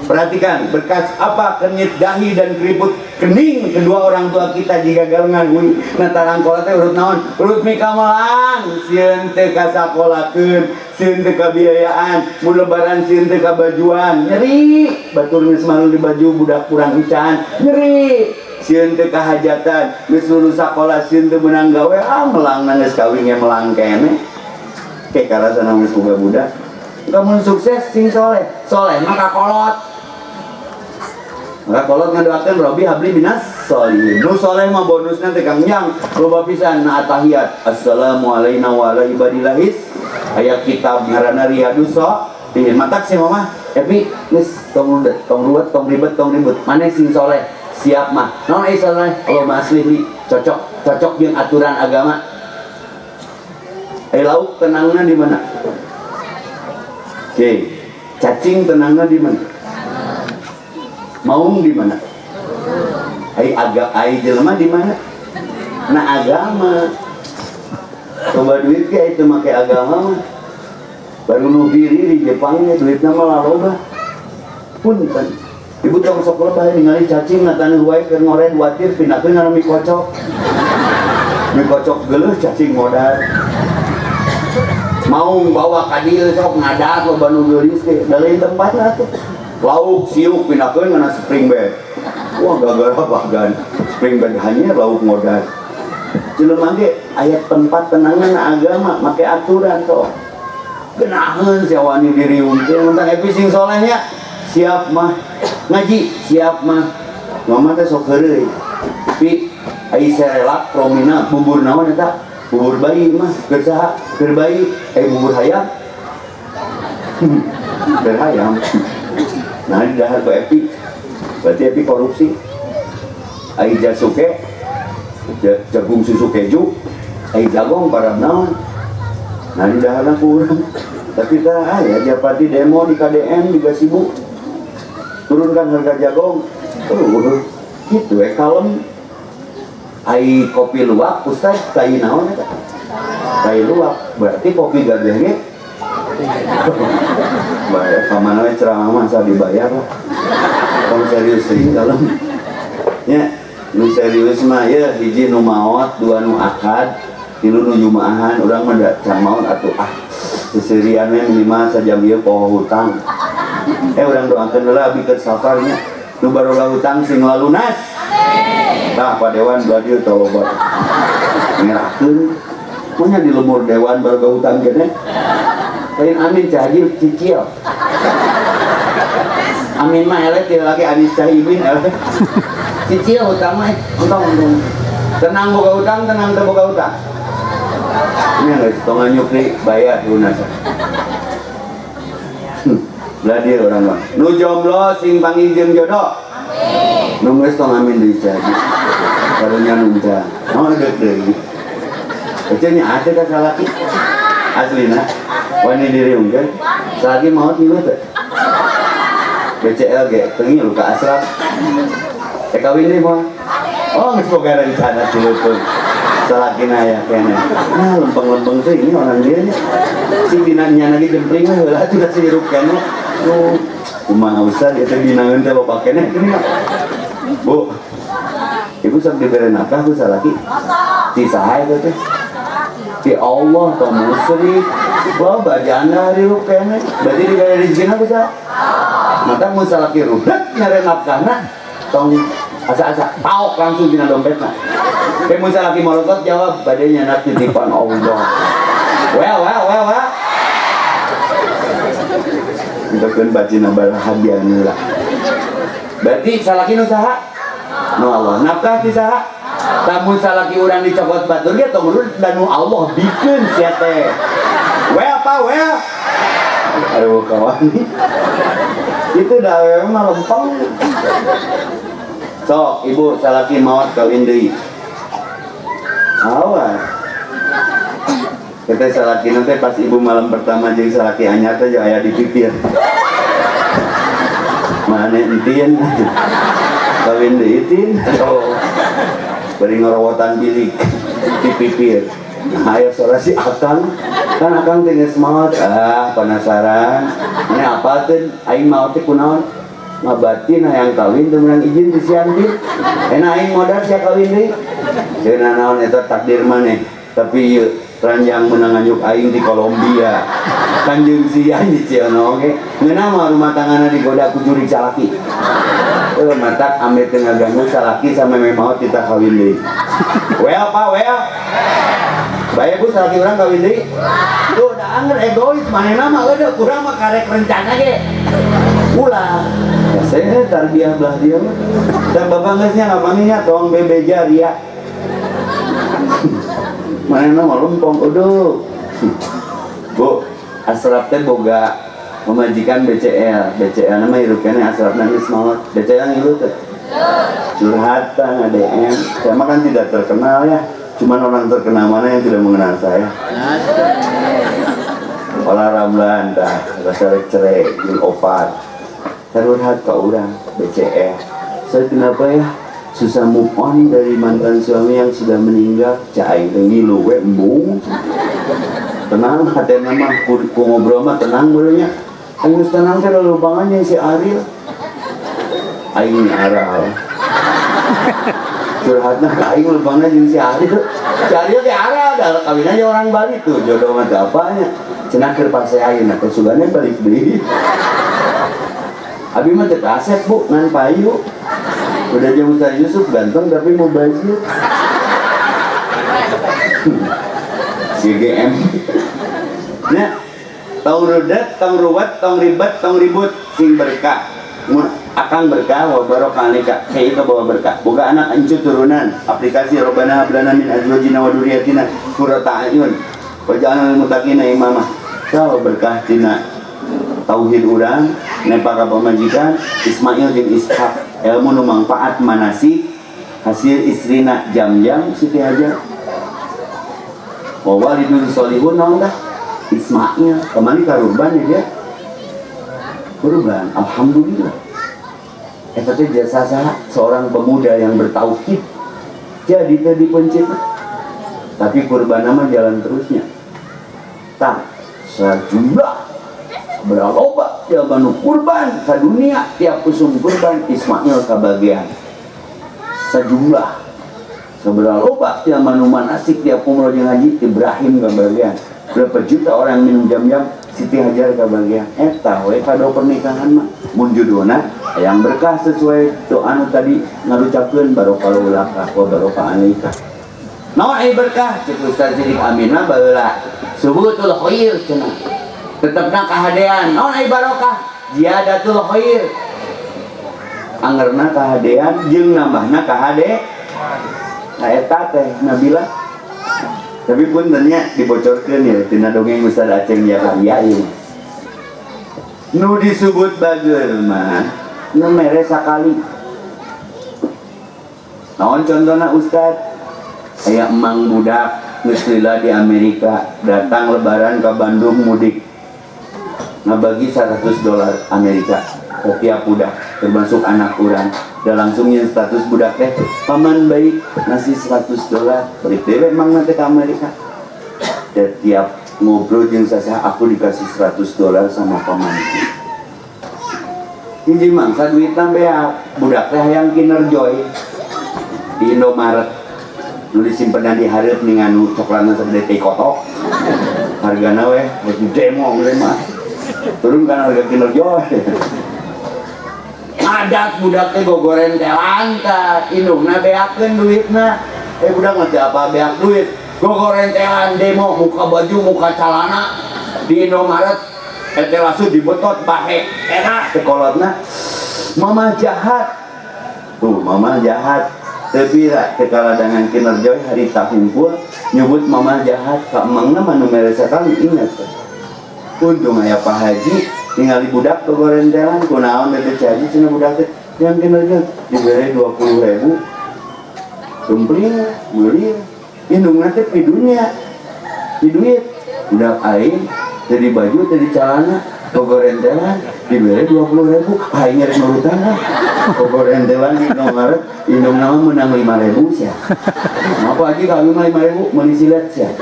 Perhatikan, berkas apa kenyit dahi dan keriput kening kedua orang tua kita jika galengan hui natarang kola teh urut naon? Urut mikamelang, sieun teu kasakolakeun, sieun teu kabiayaan, mun lebaran sieun teu kabajuan, nyeri, batur geus malu di baju budak kurang ican, nyeri, sieun teu kahajatan, geus lulus sakola sieun teu meunang gawe, ah melang geus kawin ge melang keneh. Kayak karasana geus boga budak. Kamu sukses sing soleh, soleh maka kolot. Maka kolot ngadoakeun Robbi habli minas sholihin. Nu soleh mah bonusna teh Kang Jang loba pisan na atahiyat. Assalamu alayna wa ala ibadillahis. Aya kitab ngaranna Riyadhus Sholihin. Matak sih mama, Epi geus tong tong ruwet, tong ribet, tong ribut. Maneh sing soleh, siap mah. Naon ai soleh? Allahumma aslih li. Cocok, cocok jeung aturan agama. Lauk tenangna di mana? Oke, cacing tenangna di mana? Maung di mana? Ai aga ai jelema di mana? Nah agama. Coba duit ke itu make agama mah. Baru nu diri di Jepangnya duitna mah loba. Punten. Ibu tong sok lebah ningali cacing na taneuh wae keur ngoren watir pindahkeun kana mie kocok. Mie kocok geuleuh cacing modal. Maung bawa ka dieu sok ngadak loba nu geulis ge da lain tempatna atuh. Lauk siuk pindahkeun kana spring bed. Wah gara-gara bagan spring bed hanya lauk modal. Jelema ge aya tempat tenangan agama make aturan sok. Genaheun sia wani diriungkeun tentang epi sing solehnya. Siap mah ngaji, siap mah. Mama teh sok heureuy. Pi ai serelak promina bubur naon eta? Bubur bayi mah keur saha? Keur bayi, bubur hayam. Keur hayam. Nah di dahar ku Epi. Berarti Epi korupsi. Ai jasuke jagung susu keju, ai jagong para naon. Nah di daharna kurang. Tapi tah aya Japati demo di KDM di Gasibu. Turunkan harga jagong. Oh, gitu kalem. Ai kopi luwak ustaz tai naon eta? Tai luwak. Berarti kopi gageh ge. Bayar kamana we ceramah mah asa dibayar lah. Tong serius sih kalem. Nya, nu serius mah ye hiji nu maot, dua nu akad, tilu nu jumaahan, urang mah da can maot atuh ah. Seserian we minimal sajam ieu poho hutang. Urang doakeun heula abi keur safarnya. Nu baroga hutang sing lalunas. Amin. Tah Pak Dewan belah dieu teh loba. Ngerakeun. Mun di lemur dewan baroga hutang keneh. Lain amin cahajil cicil. Amin mah eleh teu lagi Anis Cahimin eleh. Cicil hutang mah untung untung. Tenang boga hutang, tenang teu boga hutang. Ini geus tong nyukri bayar lunas. Belah dieu urang mah. Nu jomblo sing panggih jeung jodoh. Amin. Nu geus tong amin deui cahajil. Karunya nu encan. Naon deuk deui. Ece nya ate ka salaki. Aslina wani diriungkeun. Salaki maot ngilu teh. BCL ge teu ngilu ka asraf. Kawin deui moal. Oh geus boga rencana cileupeuh. Salakina aya keneh. Nah lempeng-lempeng teh ini orang dia nya. Sing dina nya lagi jempling mah heula atuh da sirup keneh. Oh, kumaha ustaz ieu teh dinaeun teh loba keneh geuning. Bu. Ibu sok dibere nafkah ku salaki? Ti saha eta teh? Ti Allah tong musyrik. Wah, bajana hirup keneh. Berarti dibere rezekina ku saha? Maka mun salaki rudet nyare nafkahna tong asa-asa paok langsung dina dompetna. Kayak mun salaki molotot jawab bade nyandak titipan Allah. Well well well well. Entokeun bacina bahagia heula. Berarti salaki nu saha? Nu Allah. Nafkah ti saha? Lamun salaki urang dicokot batur ge tong urut dan nu Allah bikeun sia teh. Well apa well? Aduh kawan. Itu dah mah lempeng. Sok ibu salaki maot kawin deui. Awas. Kita salaki nanti pas ibu malam pertama jeung salaki anyar teh aya di pipir. Mana entin? Kawin deui tin. Oh. Bari ngorowotan bilik di pipir. Nah, aya suara si akang kan, akang teh geus maot. Ah, penasaran ini apa teh, aing maot teh kunaon? Ngabatin hayang kawin teu meunang izin ti si Andi, enak aing modal sia kawin deui. Cenah, naon eta takdir maneh, tapi ieu ranjang meunang nganjuk aing di Kolombia kan jeung sia nyicilna oge ngeunah mah rumah tanggana digoda ku jurig salaki. Eh, matak ame teu ngaganggu salaki sampai maot kita kawin deui. Well, Pak, well. Bae Bu, salaki urang kawin deui. Tuh, da anger egois manehna mah, eueuh kurang mah karek rencana ge. Ulah. Ya saya tarbiyah belah dia mah. Dan bapak geus nya ngapanginya tong bebeja ria. Manehna mah lempong eueuh. Bu, Asraf teh boga pamajikan BCL. BCL nama hirup keneh, Asraf geus maot. BCL ngilu teh. Curhatan ADM. Saya mah kan tidak terkenal ya. Cuman orang terkenal mana yang tidak mengenal saya? Olah Ramlan dah, rasa cerai, jeung opat. Curhat ke orang BCL. Saya kenapa ya susah move on dari mantan suami yang sudah meninggal? Cak aing teh ngilu we embung. Tenang hatena mah ku ngobrol mah tenang beunya. Aing geus tenang teh lulubangan jeung si Ariel. Aing aral. Curhatna ka aing lubangna jeung si Ariel. Si Ariel teh aral dah kawin aja orang Bali tuh, jodoh mah teu apanya. Cenah keur pase ayeuna teh sugane balik deui. Abi mah teu kasep Bu, ngan payu. Udah jeung Ustaz Yusuf ganteng tapi mau bazir. GGM. Nah, tong rudet, tong ruwet, tong ribet, tong ribut, sing berkah. Mun akang berkah wa barokah alika, kayak itu bawa berkah. Boga anak incu turunan, aplikasi robbana hab lana min azwajina wa dzurriyyatina qurrata a'yun waj'alna lil muttaqina imama. Sawa berkah tina tauhid urang nepa ka pamajikan Ismail jeung Ishak, ilmu nu mangfaat manasik, hasil istrina jam-jam Siti Hajar. Wa walidun solihun naon dah Ismail kemana karurban ya dia kurban, alhamdulillah. Eta teh jasa saha? Seorang pemuda yang bertauhid jadi teh dipencet, tapi kurban mah jalan terusnya tak sejumlah berapa jalma nu kurban ka dunia, tiap usum kurban Ismail kabagian sejumlah. Seberapa loba jalma nu manasik tiap umroh jeung haji, Ibrahim kabagian. Berapa juta orang minum jam-jam, Siti Hajar kabagian. Eta we kado pernikahan mah mun judulna yang berkah sesuai doa nu tadi ngarucapkeun barokallahu laka wa barokah alaika. Naon ai berkah? Cek Ustaz Sidik Amin mah baheula subutul khair cenah, tetepna kahadean. Naon ai barokah? Ziyadatul khair, angerna kahadean jeung nambahna kahade. Nah, eta teh Nabila. Tapi puntennya dibocorkeun ya tina dongeng Ustaz Aceng Jakaria ieu mah. Nu disebut bager mah nu mere sakali. Naon contohna Ustaz? Aya emang budak geus lila di Amerika, datang lebaran ke Bandung mudik. Ngabagi 100 dolar Amerika ke tiap budak, termasuk anak urang. Dan langsung yang status budak teh, paman baik ngasih 100 dolar, balik dewe emang nanti ke Amerika. Dan tiap ngobrol jeung saya, aku dikasih 100 dolar sama paman. Hiji mangsa duitna beak, budak teh hayang Kinder Joy di Indomaret. Nu disimpenan di hareup ning anu coklatna sagede teh kotok. Hargana weh, rek demo we mah. Turun kan harga Kinder Joy. Ngadat budak teh gogoren teh lantat, indungna beakeun duitna. Eh, budak mah teu apa beak duit. Gogoren telan demo muka baju muka calana di Indomaret. Eta langsung dibetot bahe. Enak teh kolotna. Mama jahat. Tuh, mama jahat. Tapi teu kaladangan Kinder Joy hari hungkul nyebut mama jahat ka emangna mah nu mere sakali ingat. Untung aya Pak Haji ningali budak gogorentelan, kunaon teh Cik Haji, cenah budak teh yang Kinder Joy dibere 20.000 sumpling meuli indungna teh pidunya di duit budak aing jadi baju jadi celana gogorentelan. Dibere 20.000, aing rek nurutan lah. Kogorentelan di Indomaret, indung nama menang 5.000 sia. Apa aja kami mah 5.000 meuli silet sia.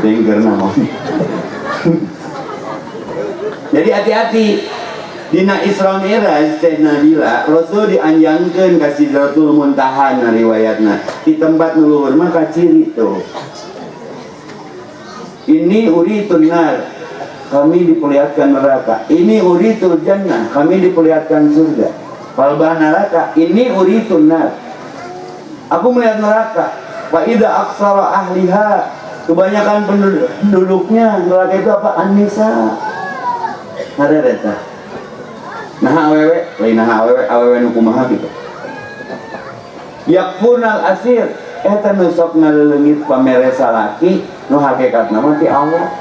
Teuing keur naon. Jadi hati-hati. Dina Isra Mi'raj teh Nabila, Rasul dianjangkeun ka Sidratul Muntaha na riwayatna. Di tempat nu luhur mah kaciri tuh. Ini uritun nar, kami diperlihatkan neraka. Ini uritul jannah, kami diperlihatkan surga. Palbah neraka, ini uritun nar. Aku melihat neraka. Fa idza aksara ahliha, kebanyakan penduduknya neraka itu apa? An-nisa. Harereta. Nah awewe, lain nah awewe, awewe nu kumaha gitu. Yakfunal asir, eta nu sok ngaleleungit pamere salaki nu hakikatna mah ti Allah.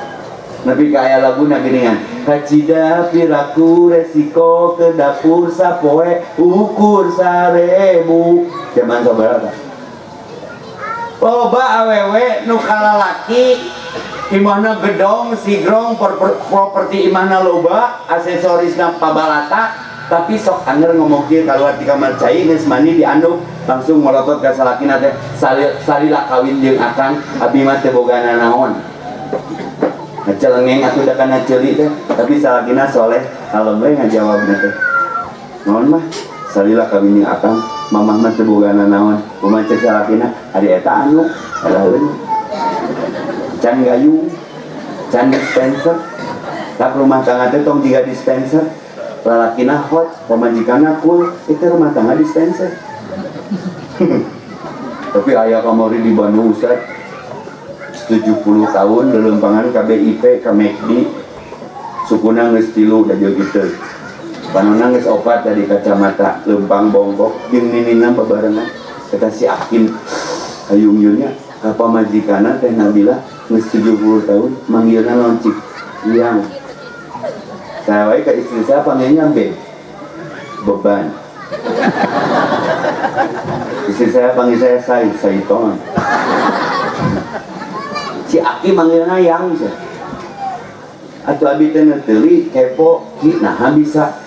Nepi ka aya laguna geuningan. Kacida piraku resiko ke dapur sapoe ukur 1.000. Zaman sabaraha? Loba awewe nu kalalaki imahna gedong, sigrong, properti imahna loba, aksesorisna pabalata, tapi sok anger ngomong kieu kaluar di kamar cai geus mandi dianduk langsung molotot ka salakina teh salila kawin jeung akang abi mah teu boga nanaon. Ngacelengeng atuh da kana ceuli teh, tapi salakina soleh kalem we ngajawabna teh. Naon mah salila kawin jeung akang, mamah mah teu boga nanaon. Kumaha cek salakina, ari eta anu adalah can gayung, can dispenser. Tak rumah tangga teh tong jiga dispenser. Lalakina hot, pamajikanna cool, itu rumah tangga dispenser. Tapi aya kamari di Bandung Ustaz 70 tahun lelempangan ka BIP ka McD sukuna geus 3 da jeung kitu. Panona geus 4 dari kacamata lempang bongkok jeung ninina babarengan. Kata si Akin hayung-yunnya ka pamajikanna teh Nabila geus 70 tahun manggilna loncik yang saya wae ka istri saya panggilnya B beban. Istri saya panggil saya Sai, Saiton. Si Aki manggilna yang sih. Atau abi teh neuteli kepo ki nah bisa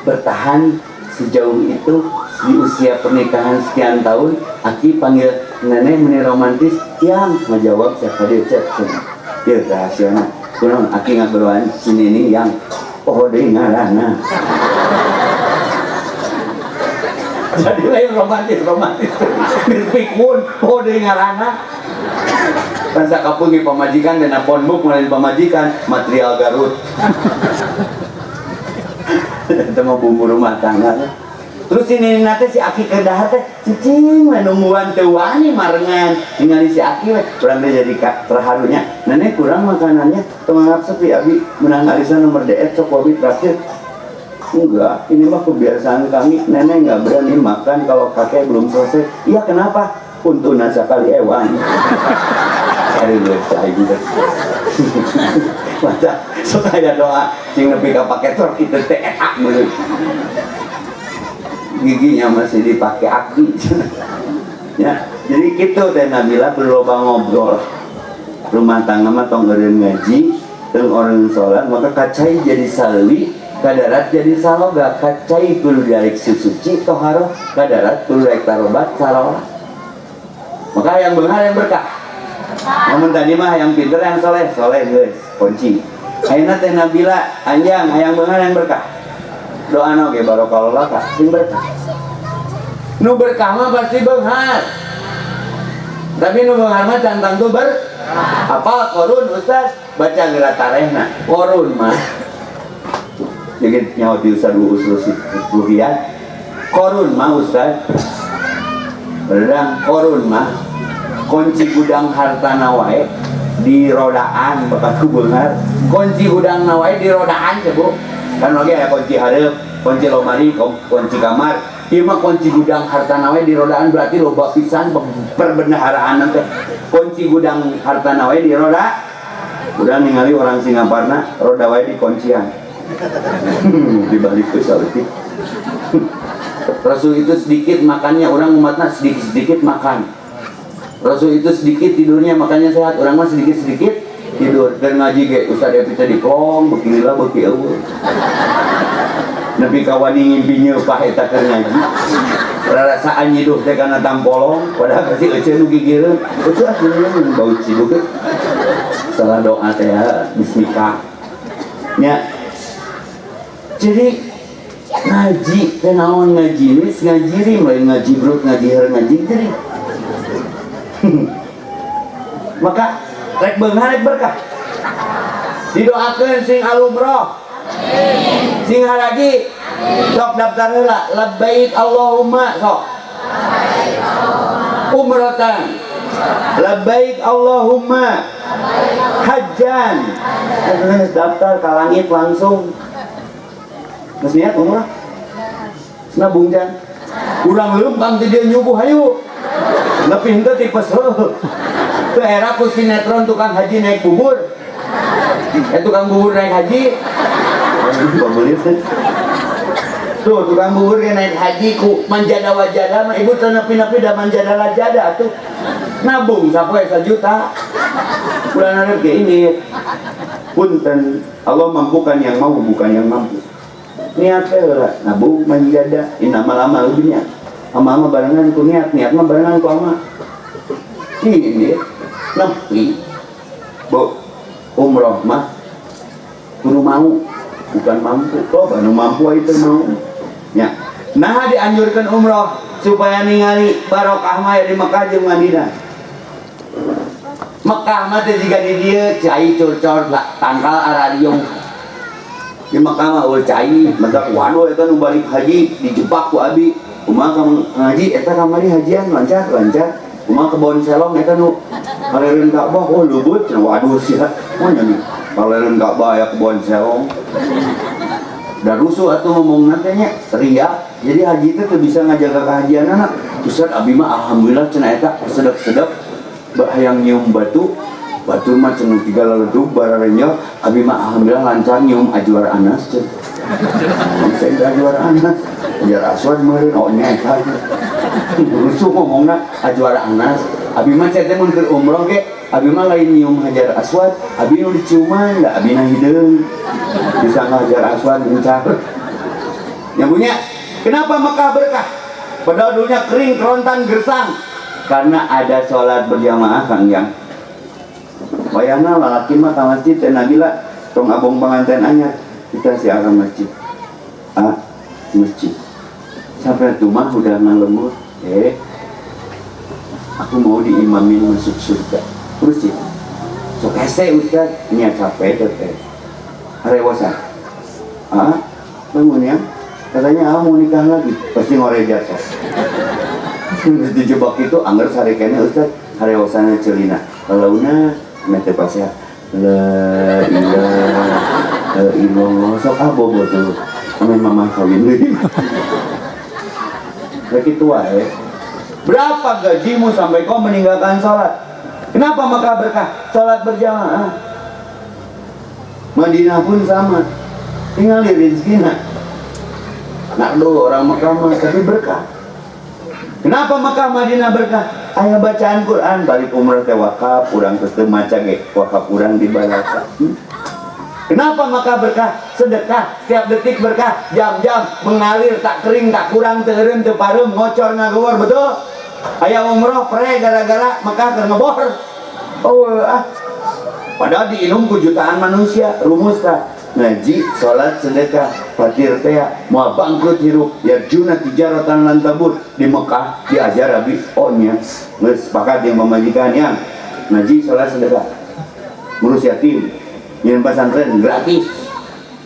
bertahan sejauh itu di usia pernikahan sekian tahun. Aki panggil nenek meni romantis yang ngajawab siapa dia cek cek. Ieu rahasiana. Kunaon Aki ngageroan si nini yang poho deui ngaranna. Jadi lain romantis romantis. Geus pikun poho deui ngaranna. Kan sakapeung ge pamajikan dina phonebook lain pamajikan material Garut. Eta mah bumbu rumah tangga. Terus ini nate si Aki ke dahar teh cicing we nungguan teu wani marengan ningali si Aki we urang teh jadi terharunya nenek kurang makanannya tong anggap sepi abi menang arisan nomor DS sok abi traktir. Enggak, ini mah kebiasaan kami, nenek nggak berani makan kalau kakek belum selesai. Iya kenapa? Untuna sakali ewang. Cari duit cai gitu. Mata sok aya doa sing nepi ka pake truk itu teh etak meureun. Giginya masih dipakai aki. Ya, jadi gitu teh Nabila berloba ngobrol. Rumah tangga mah tong eureun ngaji, tong orang sholat, maka kacai jadi salewi, kadarat jadi saloga, kacai kudu darik suci toharoh, kadarat kudu darik tarobat salola. Maka yang beunghar yang berkah. Namun tadi mah yang pinter yang soleh, soleh geus kunci. Ayeuna teh Nabila anjang hayang beunghar yang berkah. Doana ge barokallah laka sing berkah. Nu berkah mah pasti beunghar. Tapi nu beunghar mah can tangtu ber apa korun Ustaz baca geura tarehna. Korun mah jadi nyawa di Ustaz usul ruhiat. Korun mah Ustaz beredang korun mah kunci gudang hartana wae di rodaan bapak ku beunghar. Kunci gudang na wae di rodaan teh Bu. Kan lagi ada kunci hareup, kunci lomari, kunci kamar. Ieu mah kunci gudang hartana wae di rodaan berarti loba pisan perbendaharaan teh. Kunci gudang hartana wae di roda. Udah ningali orang Singaparna roda wae di kuncian. Dibalik ke saeutik. Rasul itu sedikit makannya, orang umatna sedikit-sedikit makan. Rasul itu sedikit tidurnya, makannya sehat, orang mah sedikit-sedikit. Tidur dan ngaji ge Ustaz Epi teh diplong beuki lila beuki eueuh. Nepi ka wani ngimpi nyeupah eta keur ngaji. Rarasaan nyiduh teh kana tampolong padahal kasih ece nu gigireun. Ece ah geureun bau ciduk. Salah doa teh bismika. Nya. Jadi ngaji teh naon ngaji geus ngaji lain ngaji brut ngaji her ngaji teh. Maka rek beunghar rek berkah. Didoakeun sing alumroh. Amin. Sing haraji. Sok daftar heula labbaik Allahumma sok. Labbaik Allahumma umratan. Labbaik Allahumma hajjan. Geus daftar ka langit langsung. Geus niat umrah? Nabung jan. Urang leumpang ti dieu nyubuh hayu. Nepi henteu tipes heuh. Teu era ku sinetron tukang haji naik bubur. Tukang bubur naik haji. Tuh tukang bubur ge naik haji ku manjada wajada mah ibu teu nepi-nepi da manjada lajada tuh. Nabung sapoe 1 juta. Bulan hareup ge ini. Punten, Allah mampukan yang mau bukan yang mampu. Niat teh heula nabung manjada innamal amalu binniyat. Amal mah barengan ku niat, niat mah barengan ku amal. Ini nepi bu umroh mah kudu mau bukan mampu. Oh, anu mampu itu mau. Ya. Nah dianjurkan umroh supaya ningali barokah mah di Mekah jeung Madinah. Mekah mah teh jiga di dieu cai curcor tangkal arariung. Di Mekah mah eueuh cai, mentak waduh eta nu balik haji dijebak ku abi. Kumaha ka ngaji eta kamari hajian lancar lancar. Kumaha kebon selong eta nu kalereun Ka'bah oh lubut cenah waduh sia. Moal nya kalereun Ka'bah aya kebon selong. Da rusuh atuh ngomongna teh nya ria. Jadi haji teh teu bisa ngajaga kahajianana. Ustaz abi mah alhamdulillah cenah eta sedep-sedep hayang nyium batu. Batu mah cenah tiga leledug bararenyel abi mah alhamdulillah lancar nyium Ajwar Anas cenah. Saya Ajwar Anas. Hajar Aswad meureun oh nya eta. Rusuh ngomongna Ajwar Anas. Abi mah teh mun keur umroh ge abi mah lain nyium Hajar Aswad, abi nu diciuman da abi na hideung. Bisa Hajar Aswad encar. Yang punya, kenapa Mekah berkah? Padahal dulunya kering, kerontan, gersang. Karena ada sholat berjamaah Kang Yang. Wayahna lalaki mah ka masjid teh Nabila tong abong panganten anyar. Kita si ka masjid. Ah, masjid. Sampai rumah udah ngalembur. Aku mau diimamin masuk surga. Masjid. Sok hese Ustaz, nya capek teh. Harewosan. Ah, bangun ya. Katanya ah mau nikah lagi, pasti ngoreja sok. Terus dijebak itu angger sarekene Ustaz, harewosana celina. Lalauna mete pasea. La ilaha illallah. Sok ah bobo tuh. Amin mamah kawin deui. Lagi tua ya. Berapa gajimu sampai kau meninggalkan sholat? Kenapa maka berkah? Sholat berjamaah. Madinah pun sama. Tinggal di rezekina. Nak dulu orang Mekah mah tapi berkah. Kenapa Mekah Madinah berkah? Aya bacaan Quran balik umrah teh wakaf, urang teu maca ge wakaf urang dibalasa. Kenapa Mekah berkah? Sedekah setiap detik berkah, jam-jam mengalir tak kering tak kurang teu eureun teu pareum ngocor ngageluar betul. Aya umroh pre gara-gara Mekah keur ngebor. Oh ah. Padahal diinum ku jutaan manusia, rumus tah. Ngaji, sholat, sedekah, fakir teh mau bangkrut hirup, yarjuna tijaratan lan tabur di Mekah diajar abi oh nya geus sepakat jeung pamajikan yang ngaji, sholat, sedekah, ngurus yatim, nyian pesantren gratis,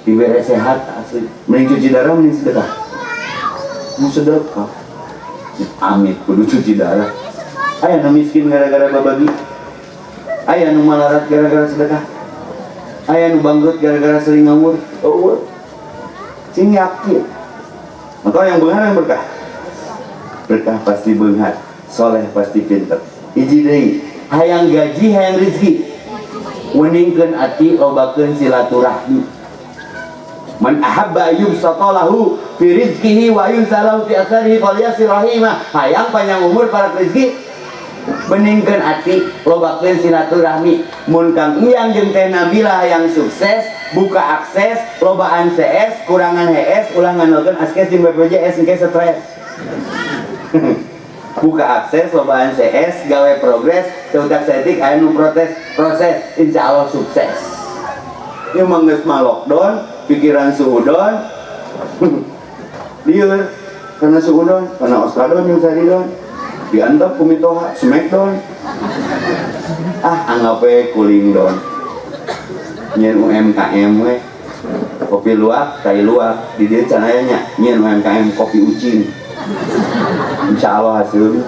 dibere sehat asli, mending cuci darah mending sedekah, mau sedekah, amit kudu cuci darah, aya nu miskin gara-gara babagi, aya nu malarat gara-gara sedekah. Aya nu bangkrut gara-gara sering ngawur. Oh, sing yakin. Maka yang beunghar yang berkah. Berkah pasti beunghar, soleh pasti pinter. Hiji deui, hayang gaji, hayang rezeki. Weningkeun ati, lobakeun silaturahmi. Man ahabba yubsata lahu fi rizqihi wa yunsalahu fi atharihi falyasil rahimah. Hayang panjang umur para rezeki. Beningkeun ati, lobakeun silaturahmi. Mun Kang Iyang jeung Teh Nabila yang sukses, buka akses, lobaan CS, kurangan HS, ulah ngandalkeun askes jeung BPJS engke stres. Buka akses, lobaan CS, gawe progres, ceutak saeutik aya nu protes, proses, insya Allah sukses. Ieu mah geus mah lockdown, pikiran suudon, lieur karena suudon, karena oskadon jeung saridon, diantep ku mitoha, smackdown. Ah, anggap we kuling don. Nyieun UMKM we. Kopi luwak, tai luwak, di dieu can aya nya, nyieun UMKM kopi ucing. Insya Allah hasilnya.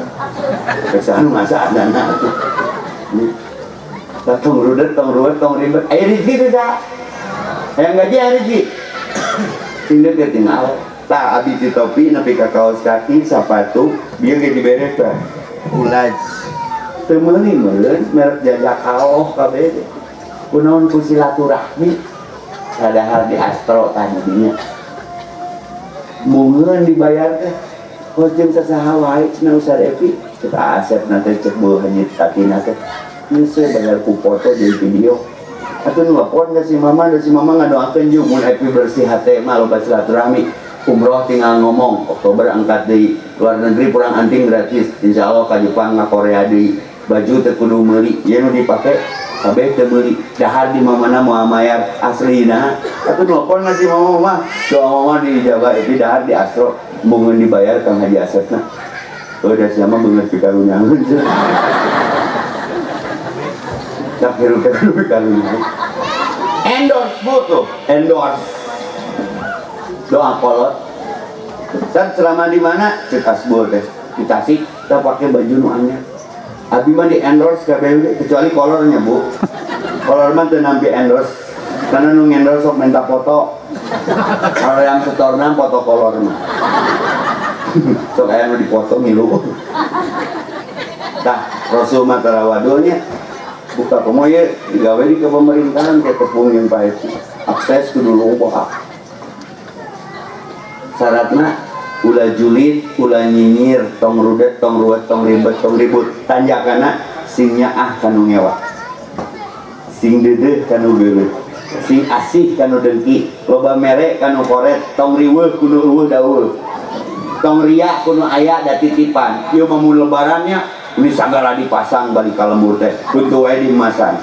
Rek nu ngasa dana atuh. Tong rudet, tong ruwet, tong ribet. Aya rezeki teh sa. Hayang gaji aya rezeki. Sing deukeut jeung Allah. Tah abi ti topi nepi ka kaos kaki, sepatu, bieu ge dibere teh. Ulaj. Teu meuli meureun merek jajakaoh kabeh teh. Kunaon ku silaturahmi. Padahal di Astro tah dinya. Mungeun dibayar teh. Kos jeung sasaha wae cenah Ustaz Evi. Cek Asep na teh cek Bu Haji Tatina teh. Geus we bayar ku foto jeung video. Atuh nelpon ka si mama, da si mama ngadoakeun jeung mun Evi bersih hate mah loba silaturahmi. Umroh tinggal ngomong, Oktober angkat deui, luar negeri pulang anting gratis. Insya Allah ka Jepang ka Korea deui. Baju teu kudu meuli, ieu nu dipake kabeh teu meuli. Dahar di mamana moal mayar aslina. Atuh nelpon ka si mama mah, doa mama diijabah Evi dahar di Astro, embungeun dibayar Kang Haji Asepna. Heuh da sia mah beungeut pikarunyaeun. Tak hirup teh kudu pikarunyaeun. Endorse bu tuh, endorse. Doa kolot. Dan selama di mana cek asbul teh di Tasik kita pakai baju nu anyar. Abi mah di endorse kabeh kecuali kolornya bu. Kolor mah teu nampi endorse karena nu endorse sok minta foto. Kalau yang setorna foto kolor mah. Sok aya nu dipoto ngilu. Tah Rasul mah tarawadulnya buka komo ye digawe di kepemerintahan kayak tepung yang Pak Eki. Akses kudu loba. Syaratna ulah julid, ulah nyinyir, tong rudet, tong ruwet, tong ribet, tong ribut. Tanjakana sing nyaah kanu ngewa. Sing deudeuh kanu geuleuh. Sing asih kanu dengki, loba mere kanu koret, tong riweuh kudu eueuh daul. Tong riya kudu aya da titipan. Ieu mah mun lebarannya ini sagala dipasang balik ka lembur teh, kuntu wae diemasan.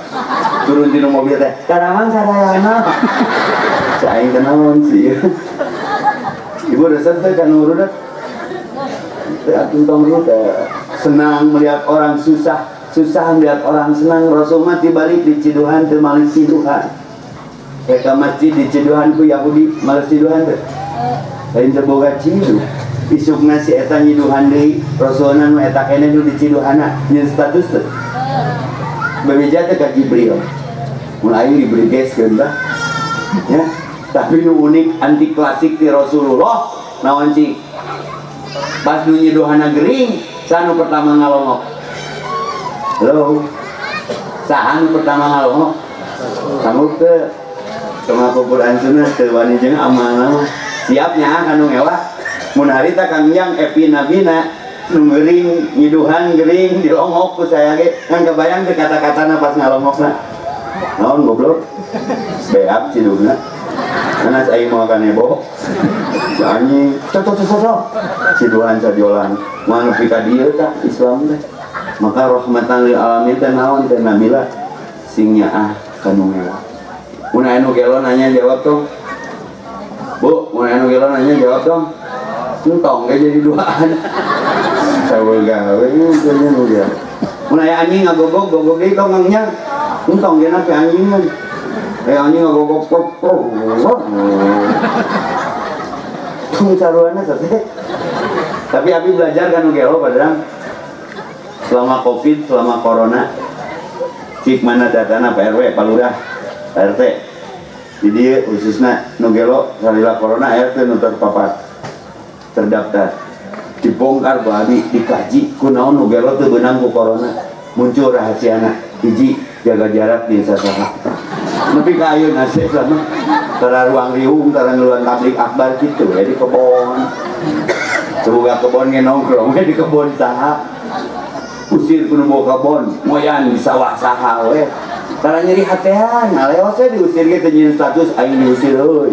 Turun tinu mobil teh, karamang sadayana. Si aing teh naon sih? Ibu resep teh kanu rudet. Teh atuh tong rudet. Senang melihat orang susah, susah melihat orang senang. Rasul mah tibalik di Ciduhan teu malih Ciduhan. Reka masjid di Ciduhan ku Yahudi males Ciduhan teh. Lain teu boga ciduh. Isukna si eta nyiduhan deui, Rasulna nu eta keneh nu di Ciduhana, nyeun status teh. Bebeja teh ka Jibril. Mun aing diberigeskeun tah. Ya, tapi nu unik anti klasik ti Rasulullah naon cing? Pas nu nyiduhana gering, saha nu pertama ngalongok? Halo. Saha nu pertama ngalongok? Sanggup teu? Tong Quran sunnah teu wani jeung amalna mah. Siap nyaah kanu ngewa. Mun harita Kang Jang Epi Nabina nu gering nyiduhan gering dilongok ku saya ge ngan kebayang teu kata-katana pas ngalongokna. Naon goblok? Beak ciduhna. Nanas aing moal kanebo. Si anjing, cocok cocok cocok. Ciduhan sadiolan. Moal nepi ka dieu tah Islam teh. Maka rahmatan lil alamin teh naon teh Nabila sing nyaah kanu ngewa. Mun aya nu gelo nanya jawab dong. Bu, mun aya nu gelo nanya jawab dong. Entong ge jadi duaan. Saweul gawe nya nu gelo. Mun aya anjing ngagogog, gogog deui tong ngangnya. Entong ge na anjing mah. Anjing ngagogog pop pop. Tung saruana sate. Tapi abi belajar kan nu gelo padahal selama Covid, selama corona cik mana datana Pak RW, Pak Lurah, Pak RT. Di dieu khususna nu gelo salila corona RT nu terpapar terdaftar. Dibongkar ku abi, dikaji kunaon nu gelo teu beunang ku corona. Muncul rahasiana. Hiji jaga jarak di sasaha. Nepi ka ayeuna sih sama tara ruang riung, tara ngeluan tablik akbar gitu ya di kebon. Semoga kebon ge nongkrong we di kebon saha. Pusing Diusir ku nu boga kebon, moyan di sawah saha we. Tara nyeri hatean, ngaleos we diusir ge teu nyieun status aing diusir euy.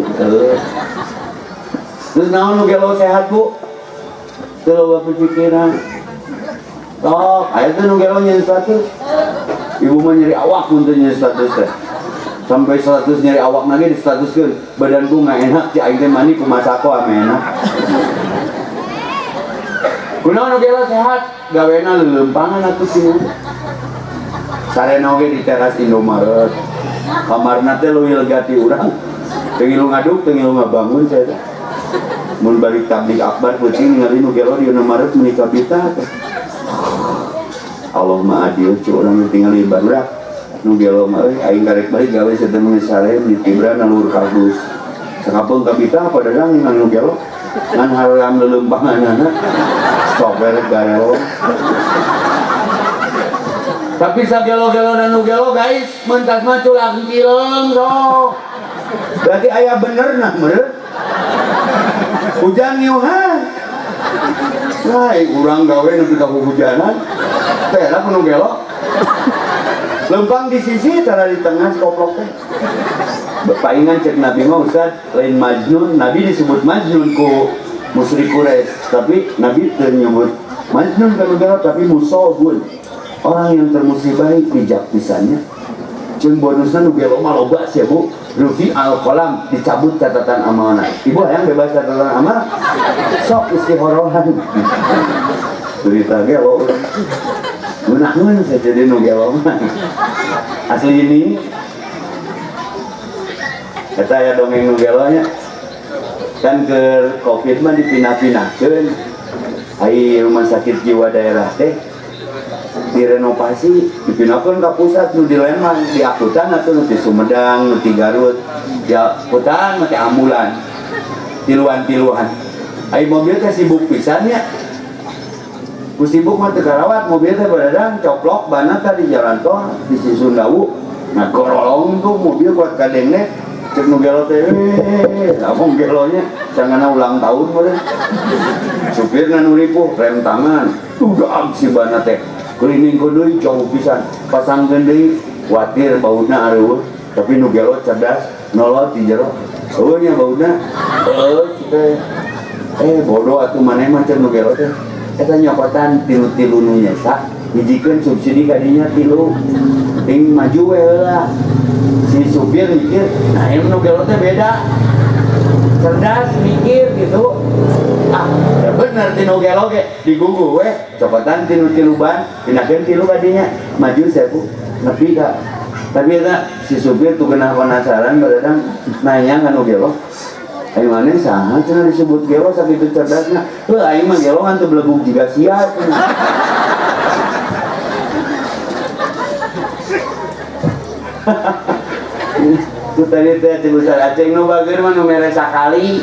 Terus naon nu gelo sehat, Bu? Teu loba pikiran. Sok, aya teh nu gelo nyieun status. Ibu mah nyeri awak mun teu nyieun status teh. Sampai status nyeri awak lagi di statuskeun, badanku nggak enak, ci aing teh mani kumasako ame enak. Kunaon nu gelo sehat? Gawena leuleumpangan atuh sih. Sarena oge di teras Indomaret. Kamarna teh leuwih lega ti urang. Teu ngilu ngaduk, teu ngilu ngabangun saya teh. Mun balik tabligh akbar peuting ningali nu gelo di Indomaret meuni kabita teh. Allah mah adil cu urang tingali barudak nu gelo mah euy aing karek balik gawe saya teh meuni sare di tibra na luhur kardus. Sakapeung kabita padahal ningali nu gelo ngan haream leuleumpanganana. Sok berek garelo. Tapi sagelo-gelo dan nu gelo guys, mentas mah culang cileung sok. Berarti aya bener nah meureun. Hujan niuhan. Nah, urang gawe nepi ka hujanan. Teh lah nu gelo. Lempang di sisi tara di tengah koplok teh. Bapaingan cek Nabi mah Ustaz, lain Majnun, Nabi disebut Majnun ku musyrik Quraisy, tapi Nabi teu nyebut Majnun ka nu gelo tapi musobun. Orang yang termusibahi bijak pisannya. Jeung bonusna nu gelo mah loba sia Bu. Rufi al-qalam dicabut catatan amalna. Ibu hayang bebas catatan amal? Sok istihorohan. Berita gelo urang. Ngeunaheun saya jadi nu gelo mah. Asli ini eta aya dongeng nu gelo nya. Kan ke Covid mah dipindah-pindahkeun. Ai rumah sakit jiwa daerah teh direnovasi, dipindahkeun ka pusat nu di Lembang, di akutan atuh nu di Sumedang, nu di Garut, di akutan mah ambulan. Tiluan-tiluan. Ai mobil teh sibuk pisan nya. Ku sibuk mah teu karawat, mobil teh badadang coplok bana teh di jalan tol di Cisundawu. Nah gorolong tuh mobil kuat kadengnek cek nu gelo teh abong gelonya sangana ulang tahun meureun. Supirna nu ripuh rem tangan, udah si bana teh. Keliling deui jauh pisan, pasangkeun deui watir bauna areueuh, tapi nu gelo cerdas nolot di jero. Eueuh nya bauna. Heueuh teh. Bodoh atuh maneh mah cek nu gelo teh. Eta nyokotan tilu-tilu nu nyesa, hijikeun subsidi ka dinya tilu. Ting maju we heula. Si supir mikir, nah ini nu gelo teh beda. Cerdas mikir gitu. Ah, ya bener tinu gelo ge digugu we, cokotan tinu tilu ban, pindahkeun tilu ka dinya, maju saya Bu. Nepi ka. Tapi eta si supir tuh kena penasaran baradang nanya ka nu gelo. Aing maneh saha cenah disebut gelo sakitu cerdasna. Heuh aing mah gelo ngan teu belegug jiga sia cenah. Itu tadi teh cek Ustaz Aceng nu bager mah nu mere sakali.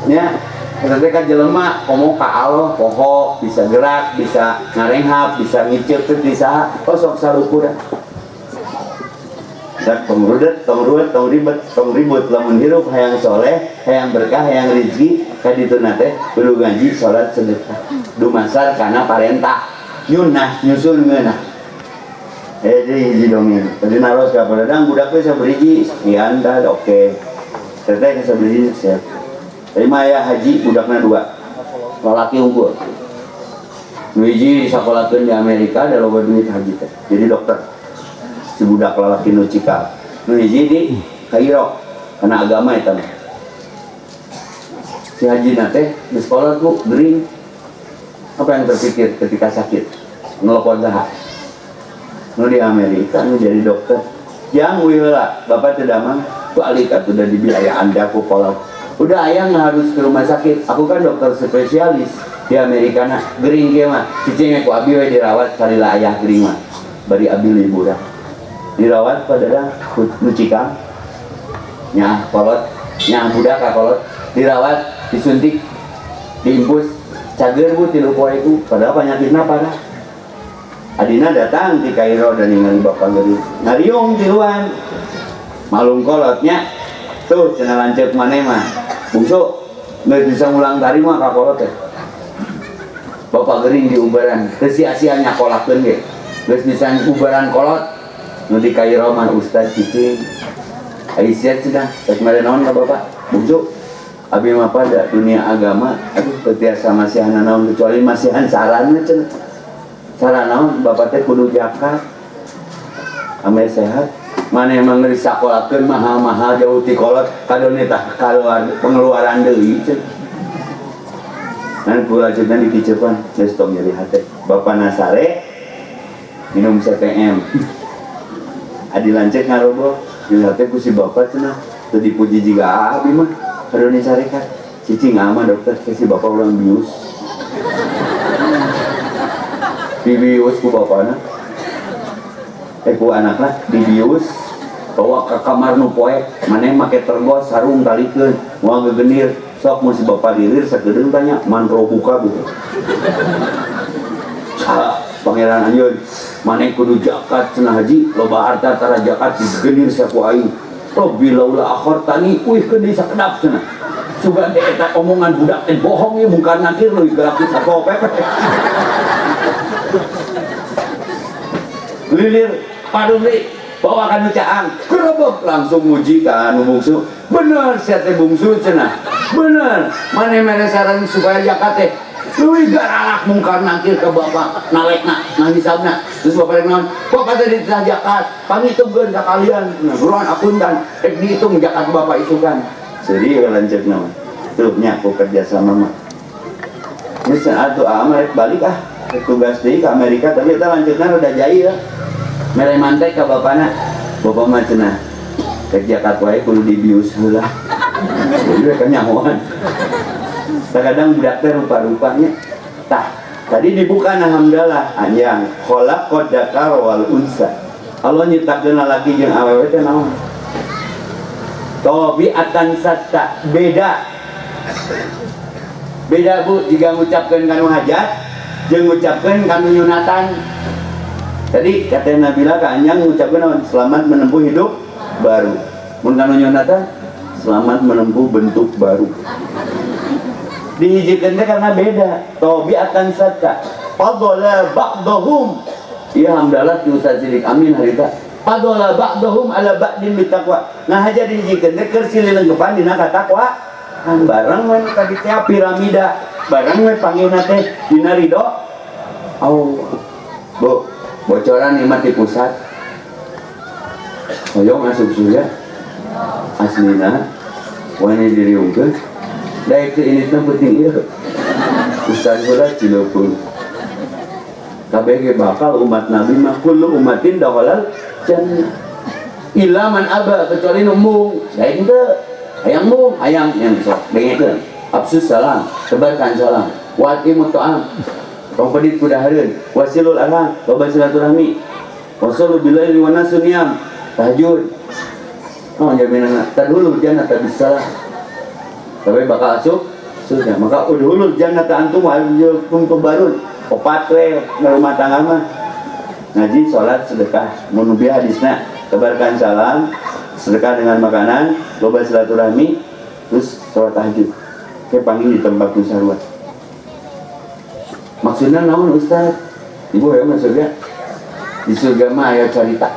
Nya, eta teh ka jelema komo ka Allah poho, bisa gerak, bisa ngarenghap, bisa ngiceup teh bisa oh sok salukuran. Dan tong rudet, tong ruwet, tong ribet, tong ribut lamun hirup hayang soleh, hayang berkah, hayang rezeki ka dituna teh kudu ngaji, salat, sedekah. Dumasar kana parentah. Nyunah nyusun ngeunah. Jadi hiji dongeng. Tadi naros ka padadang budak teh saberiji sekian dah oke. Teteh saberiji siap. Tadi mah aya haji budakna dua. Lalaki unggul. Nu hiji disakolakeun di Amerika da loba duit haji teh. Jadi dokter. Si budak lalaki nu cikal. Nu hiji di Kairo karena agama eta mah. Si haji na teh di sekolah tuh gering. Apa yang terpikir ketika sakit? Nelpon saha? Nu di Amerika nu jadi dokter. Jang wih heula, bapak teu damang, balik atuh da dibiayaan da ku kolot. Udah ayah nggak harus ke rumah sakit, aku kan dokter spesialis di Amerika nah, gering kieu mah. Cicing ku abi we dirawat salila ayah gering mah. Bari abi liburan. Dirawat padahal nu cikang. Nyah kolot, nyah budak ka kolot, dirawat, disuntik, diimpus, cager bu tilu poe ku, padahal penyakitna parah. Adina datang di Kairo dan ningali bapak gering. Ngariung tiluan. Malung kolotnya. Tuh cenah lanceuk maneh mah. Bungsu geus bisa ngulang tari mah ka kolot teh. Bapak gering di ubaran, teu sia-sia nyakolakeun ge. Geus bisa ubaran kolot nu di Kairo mah Ustaz cicing. Ai sia cenah, rek mere naon ka bapak? Bungsu. Abi mah pada dunia agama, aduh teu tiasa masihan naon kecuali masihan saranna cenah. Saran naon bapak teh kudu zakat. Ame sehat. Mana emang geus sakolakeun mahal-mahal jauh ti kolot kadone tah kaluar pengeluaran deui cenah. Nan kula cenah dipicepan geus tong nyeri hate. Bapak nasare minum CTM. Adi lanceuk ngaroboh nyeri hate ku si bapak cenah teu dipuji jiga abi mah kadone carekan. Cicing ama dokter ke si bapak ulang bius. Dibius ku bapana. Ku anakna dibius bawa ke kamar nu poek maneh make tergos sarung talikeun moal gegenir. Sok mun si bapak lilir sakedeung tanya man buka gitu. Salah pangeran anjeun maneh kudu zakat cenah haji loba harta tara zakat digenir saku aing. Rabbi laula akhartani uih keun deui sakedap cenah. Sugan teh eta omongan budak teh bohong ieu mungkar nakir leuwih galak ti Satpol PP. Lilir padung deui bawa ka nu caang gerebek langsung muji ka anu bungsu. Bener sia teh bungsu cenah. Bener, maneh mere saran supaya zakat teh leuwih garalak mungkar nakir ka bapak nalekna ngahisabna. Terus bapak rek naon? Bapak teh dititah zakat, pangitungkeun ka kalian. Nah, buruan akuntan rek dihitung zakat bapak isukan. Seuri we lanceukna mah. Tuh nya ku kerja sama mah. Geus atuh ah rek balik ah, rek tugas deui ka Amerika tapi eta lanceukna rada jahil. Mere mantek ka bapana. Bapak mah cenah rek zakat wae kudu dibius heula. Jadi we kanyahoan. Terkadang budak teh rupa-rupanya. Tah, tadi dibuka alhamdulillah anjang khalaqad dzakara wal unsa. Allah nyiptakeun lalaki jeung awewe teh naon? Tabiatan satta, beda. Beda Bu jika ngucapkeun kanu hajat jeung ngucapkeun kanu nyunatan. Tadi kata Nabila ka anjang ngucapkeun naon? Selamat menempuh hidup baru. Mun kanu nyunatan selamat menempuh bentuk baru. Dihijikeun teh karena beda. Tabiatan satta. Fadala ba'dahum. Ieu hamdalah ti Ustaz Sidik Amin harita. Fadala ba'dahum ala ba'din bitaqwa. Nah haja dihijikeun teh keur silih lengkepan dina katakwa. Kan bareng we tadi teh piramida. Bareng we panggilna teh dina ridho Allah. Bu, bocoran ieu mah ti pusat. Hoyong asup surga. Aslina wani diriungkeun. Daek teu initna penting ieu. Ustaz heula cileupeuh. Kabeh ge bakal umat Nabi mah kullu umatin dakhalal jannah. Illa man aba kecuali nu embung. Daek teu hayang embung, hayang yang sok dengekeun. Absus salam, tebarkan salam. Wa atimut ta'am. Tong pedit ku dahareun. Wasilul arham, loba silaturahmi. Wasallu bilaili wan nasu niyam. Tahajud. Oh jaminanna tadhulul jannata bisalam. Tapi bakal asup surga. Maka udhulul jannata antum wa arjukum tubarun. Opat we rumah tangga mah. Ngaji, salat, sedekah. Mun bi hadisna tebarkan salam, sedekah dengan makanan, loba silaturahmi, terus salat tahajud. Ke panggil di tempat musyawarah. Maksudna naon Ustaz? Ibu hoyong masuk surga. Di surga mah aya carita.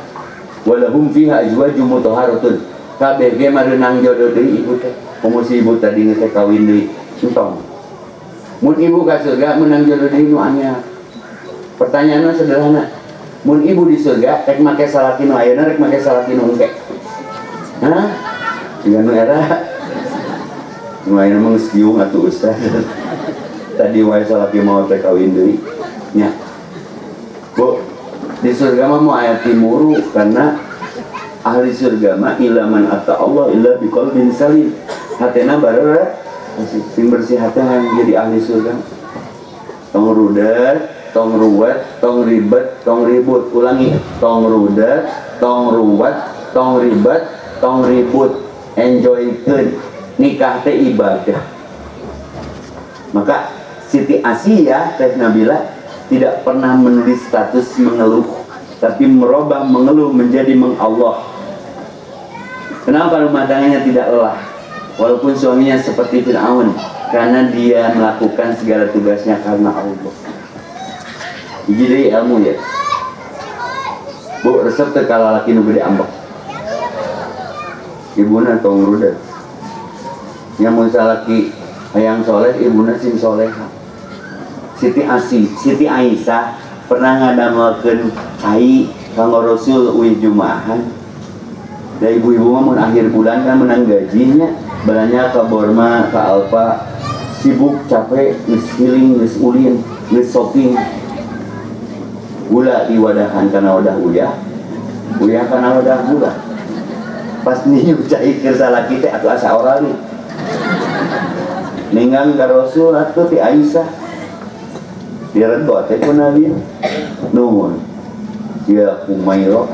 Walahum fiha azwajun mutahharatun. Kabeh ge mareunang jodoh deui ibu teh. Komo si ibu tadi geus teh kawin deui. Entong. Mun ibu ka surga meunang jodoh deui nu anyar. Pertanyaanna sederhana. Mun ibu di surga rek make salaki nu ayeuna rek make salaki nu engke. Hah? Jiga nu era. Nu ayeuna mah geus kiung atuh Ustaz. Tadi wae salaki mau teh kawin deui. Nya. Bu, di surga mah mau aya timuru karena ahli surga mah ila man ata Allah illa biqalbin salim. Hatena bareureut sing bersih hati yang jadi ahli surga. Tong rudet, tong ruwet, tong ribet, tong ribut. Ulangi, tong rudet, tong ruwet, tong ribet, tong ribut. Enjoykeun. Nikah teh ibadah. Maka Siti Asia Teh Nabila tidak pernah menulis status mengeluh, tapi merubah mengeluh menjadi mengallah. Kenapa rumah tangganya tidak lelah? Walaupun suaminya seperti Fir'aun. Karena dia melakukan segala tugasnya karena Allah. Hiji deui ilmu ya. Bu, resep teu ka lalaki nu gede ambek. Ibuna tong rudet. Nya mun salaki hayang soleh, ibuna sing soleha. Siti Aisyah pernah ngadamelkeun cai kanggo Rasul uih Jumaahan. Da ibu-ibu mah mun akhir bulan kan menang gajinya, belanja ke Borma, ke Alfa, sibuk capek, geus healing, geus ulin, geus shopping. Gula diwadahan kana wadah uyah, uyah kana wadah gula. Pas niu cai keur salaki teh atuh asa orali. Ninggang ka Rasul atuh ti Aisyah. Diregot teh ku Nabi. Nuhun. Ya Humaira.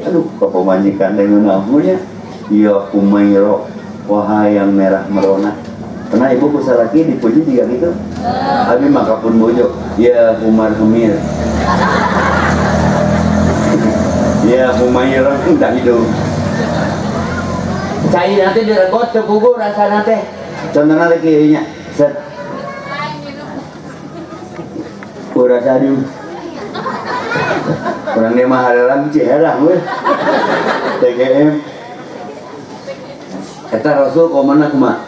Aduh, kapamajikan teh ngeunahunya. Ya Humaira, wahai yang merah merona. Pernah ibu ku salaki dipuji juga gitu? Abi mah kapun bojo, ya Humar Humir. Ya Humaira entah hidung. Cai nanti diregot ke pugu rasana teh. Contohna teh kieu nya. Set. Ku rasa dieu. Urang dia mah hareram ciherang we. TGM. Eta Rasul komana kumaha?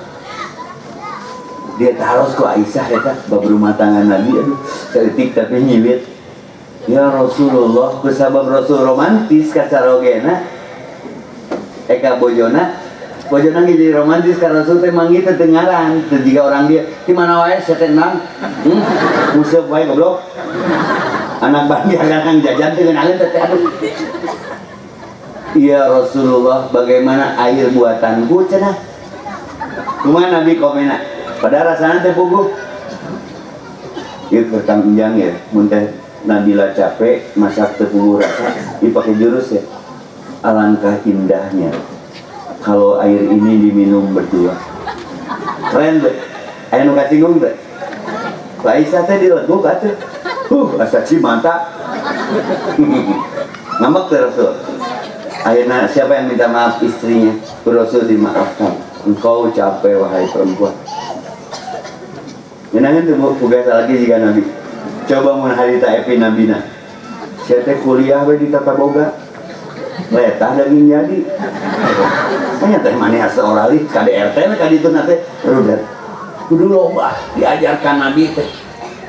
Dia taros ku Aisyah eta bab rumah tangga Nabi, aduh saeutik tapi nyiwit. Ya Rasulullah, kusabab Rasul romantis kacarogena eka bojona, bojona ge jadi romantis ka Rasul teh manggih teu ngaran, teu jiga orang dia. Di mana wae sia teh nang? Museup wae goblok. Anak bangga kadang jajan teu ngeunaheun teh aduh. Ya Rasulullah, bagaimana air buatanku cenah? Kumaha Nabi komena? Padahal rasana teh puguh. Ieu keur Kang Enjang ya, mun teh Nabila capek masak teu puguh rasa, dipakai jurus ya. Alangkah indahnya kalau air ini diminum berdua. Keren teh. Aya nu kasinggung teh. Aisyah teh dileguk atuh. Asa cimanta. Ngambek teh Rasul. Akhirnya siapa yang minta maaf istrinya? Rasul dimaafkan. Engkau capek wahai perempuan. Nyenangin tuh bu, biasa lagi jika Nabi. Coba mun harita epi Nabina. Sia teh kuliah we di Tata Boga. Letah daging jadi. Nya teh maneh asa orali KDRT we ka ditu na teh rudet. Kudu loba diajarkan Nabi teh.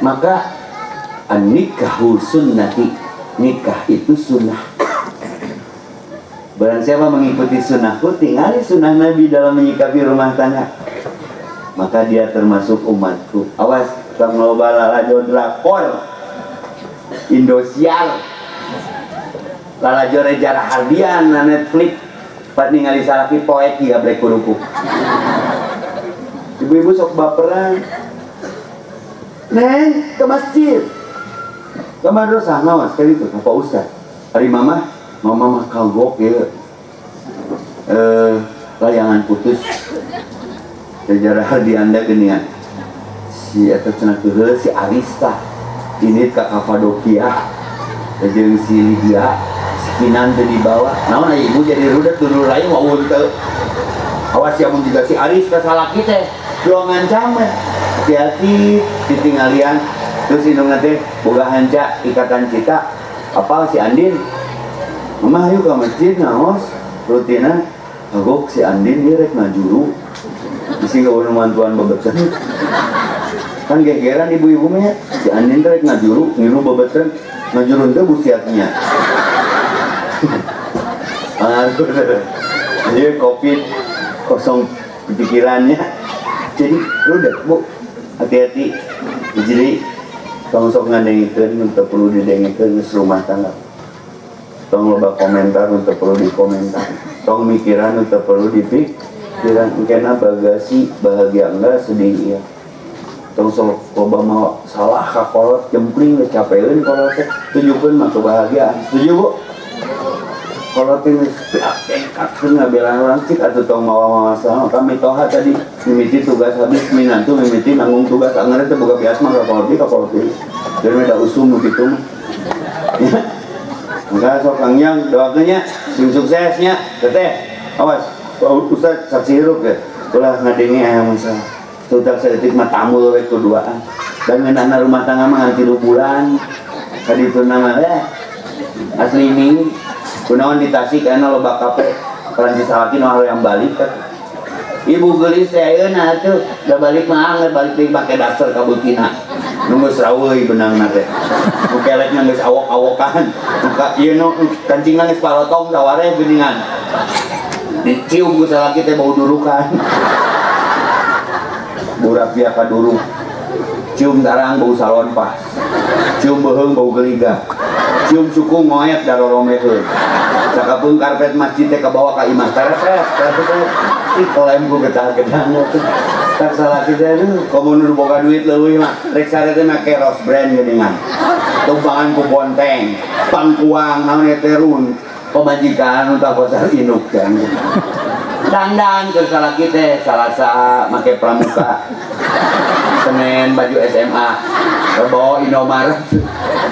Maka an-nikahu sunnati, nikah itu sunnah. Barang siapa mengikuti sunnahku, tingali sunnah Nabi dalam menyikapi rumah tangga, maka dia termasuk umatku. Awas, tong loba lalajo drakor Indosiar, lalajo Reza Rahardian na Netflix, pas ningali salaki poek digablek kuruku. Ibu-ibu sok baperan. Neng, ke masjid, ke madrasah ngawas kali itu, apa ustaz? Hari mama, mama mah kagok ya, layangan putus. Sejarah di anda genian si eta cenah keuheul si Arista ini ka Kapadokia jeung si Lydia si Kinan teu dibawa naon aya ibu jadi rudet dulur lain wawun teu awas ya mun jiga si Aris ka salaki teh doang ngancaman hati-hati ditinggalian terus indungna teh boga hanca ikatan cita apal si Andin mama hayu ka masjid ngaos rutina kagok si Andin ieu rek ngajuru bisi gak mau mantuan bebetan kan gegeran ibu-ibu mah si Andin rek ngajuru ngilu bebetan ngajuru teh busiatnya aduh jadi covid kosong pikirannya jadi udah bu hati-hati jadi tong sok ngadengikeun teu perlu didengikeun geus rumah tangga tong loba komentar teu perlu dikomentar tong mikiran teu perlu dipikiran engkena bagasi bahagia enggak sedih iya tong sok loba mau salah ka kolot jempling geus capeun kolot teh tunjukkeun mah kebahagiaan setuju bu kolot teh geus bengkak ngabelaan urang cik atuh tong mawa-mawa salah kami toha tadi mimiti tugas habis minantu mimiti nanggung tugas angeureun teh boga bias mah ka kolot dan beda usum nu kitu mah maka sok Kang Yang doakeun nya sing suksesnya teteh awas Ustaz saksi hirup ya ulah ngadenge aya masalah. Sudah saeutik mah tamu we kuduaan. Dan ngeunahna rumah tangga mah ngan 3 bulan. Kadituna mah asli ini kunaon di Tasik aya loba kafe Perancis salaki nu yang balik kan. Ibu geulis teh ayeuna atuh da balik mah angger balik deui make daster ka beutina. Nu geus raweuy benangna teh. Nu kelekna geus awok-awokan. Nu ka ieu nu kancingna geus palotong saware geuningan. Dicium ku salaki teh bau durukan. Burak pia ka duruk. Cium tarang bau salon pas. Cium beuheung bau geliga. Cium suku ngoet daroromekeun. Sakapeung karpet masjid teh kabawa ka imah tarepet, tarepet. Ih kelem ku getah-getahna teh. Tak salaki teh aduh, komo nu boga duit leuwih mah. Rek sare teh make Rose Brand geuningan. Tumpangan ku bonteng, pangkuang naon teh run. Pamajikan nu tah pasar induk kan. Dandan keur salaki teh Salasa make pramuka. Senin baju SMA, Rebo Indomaret.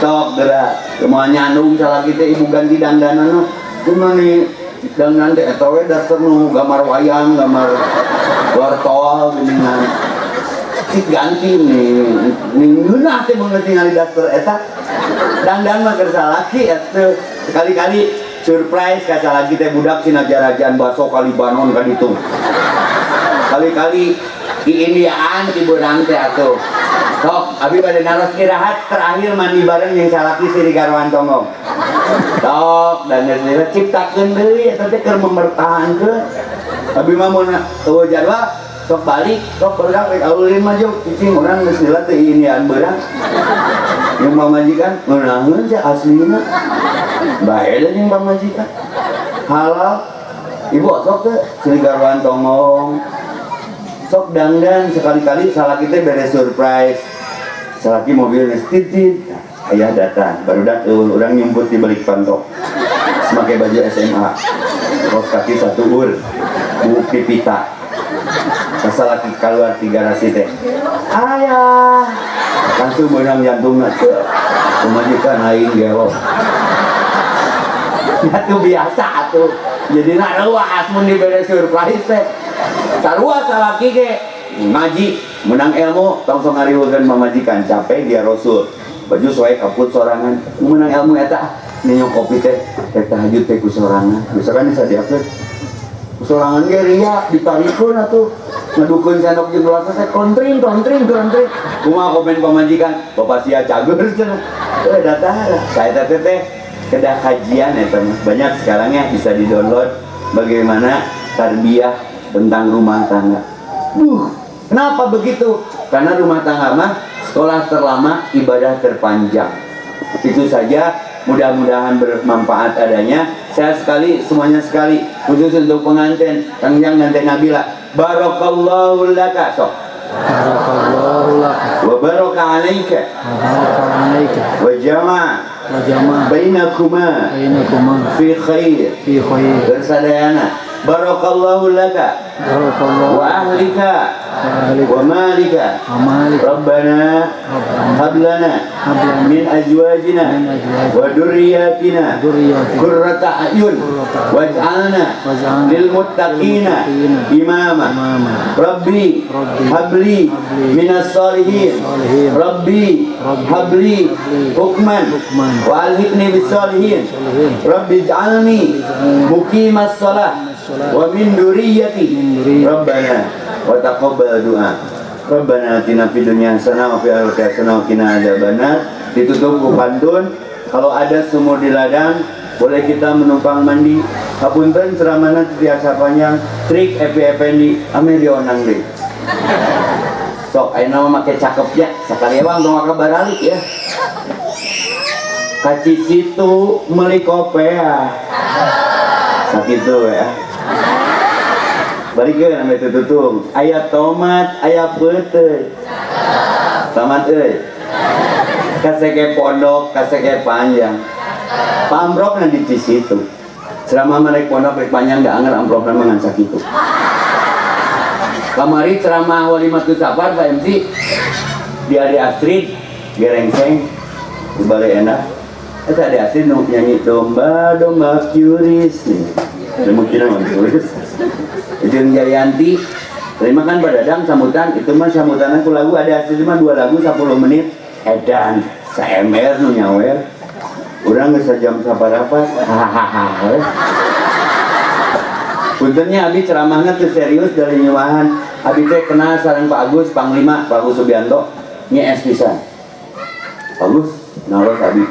Sok geura moal nyandung salaki teh ibu ganti dandanan. Kumaha nih dandan teh eta we daster nu gambar wayang, gambar wortel geuningan. Cik ganti nih, ngeunah teh mun tingali daster eta. Dandan mah keur salaki atuh. Sekali-kali surprise ka salaki teh budak sina jarajan baso ka Libanon ka ditu. Kali-kali di Indiaan di beurang teh atuh. Sok abi bade naros istirahat terakhir mandi bareng jeung salaki siri garwan tonggong. Sok dan geus ciptakeun deui eta teh keur mempertahankeun. Abi mah mun eueuh jadwal sok balik sok beurang rek aulin mah jauh cicing urang geus lila teh Indiaan beurang. Jeung pamajikan ngeunaheun sia aslina. Bae da jeung pamajikan. Halal ibu sok teh siri garwan tonggong. Sok dangdan sekali-kali salaki teh bere surprise. Salaki mobil geus titit, ayah datang, barudak eueuh urang nyumput di balik pantok. Make baju SMA. Kaos kaki satu ur, buuk di pita. Salaki keluar ti garasi teh. Ayah, langsung beunang jantungna. Pamajikan aing gelo. Ya tuh biasa atuh. Jadi nak ruas mun dibere surprise teh. Sarua salaki ge ngaji menang ilmu tong sok ngariweukeun pamajikan capek dia rasul. Baju soe kaput sorangan menang ilmu eta minum kopi teh teh tahajud teh ku sorangan. Bisa kan disadiakeun. Ku sorangan ge ria ditarikeun atuh. Ngadukeun sendok jeung gelas teh kontring kontring kontring. Kumaha komen pamajikan? Bapak sia cager cenah. Datang. Ka eta teh kedah kajian eta mah. Banyak sekarang ya bisa di-download bagaimana tarbiyah tentang rumah tangga. Kenapa begitu? Karena rumah tangga mah sekolah terlama, ibadah terpanjang. Itu saja, mudah-mudahan bermanfaat adanya. Saya sekali, semuanya sekali, khusus untuk pengantin, Kang Jang dan Teh Nabila. Barakallahu laka sok. Barakallahu laka. Wa baraka alaika. Wa baraka alaika. Wa jama'a. Wa jama'a. Bainakuma. Bainakuma. Fi khair. Fi khair. Bersadayana. Barakallahu laka. Barakallahu wa ahlika. Wa wa malika. Wa malika. Rabbana Rabbana hab lana hab lana min azwajina min azwajina wa dzurriyyatina dzurriyyatina qurrata a'yun qurrata waj'alna waj'alna lil muttaqina lil muttaqina imama. imama. Rabbi Rabbi habli habli minas solihin. solihin. Rabbi Rabbi habli habli hukman hukman wa alhiqni bis solihin. solihin. Rabbi ij'alni ij'alni muqimas shalah shalah wa min dzurriyyati. min dzurriyyati. Rabbana wa taqabbal du'a. Rabbana atina fid dunya hasanah wa fil akhirati hasanah wa qina adzabannar. Ditutup ku pantun, kalau ada sumur di ladang boleh kita menumpang mandi. Hapunten ceramahna tiasa panjang, trik epi ependi ame dionang deui. Sok ayeuna mah make cakep ya, sakali ewang tong kabaralik ya. Kaci situ meuli kopea. Sakitu ya. Balikeun ame tututung. Aya tomat, aya peuteuy. Tomat euy. Kaseke pondok, kaseke panjang. Pamrokna di situ. Ceramah mah rek pondok rek panjang da anger amplopna mah ngan sakitu. Kamari ceramah Walimatus Safar Pak MC di Ade Astrid gerengseng di Balai Endah. Eta Ade Astrid nu nyanyi domba domba curis. Mungkin mah curis. Jeung Jayanti Terima kan Pak Dadang sambutan, itu mah sambutan ku lagu ada hasil mah 2 lagu 10 menit. Edan, saemer nu nyawer. Urang geus sajam saparapat. Hahaha. Puntennya abi ceramahnya tuh serius dari nyumahan. Abi teh kenal sareng Pak Agus Panglima, Pak Agus Subianto, nyees pisan. Pak Agus, naros abi.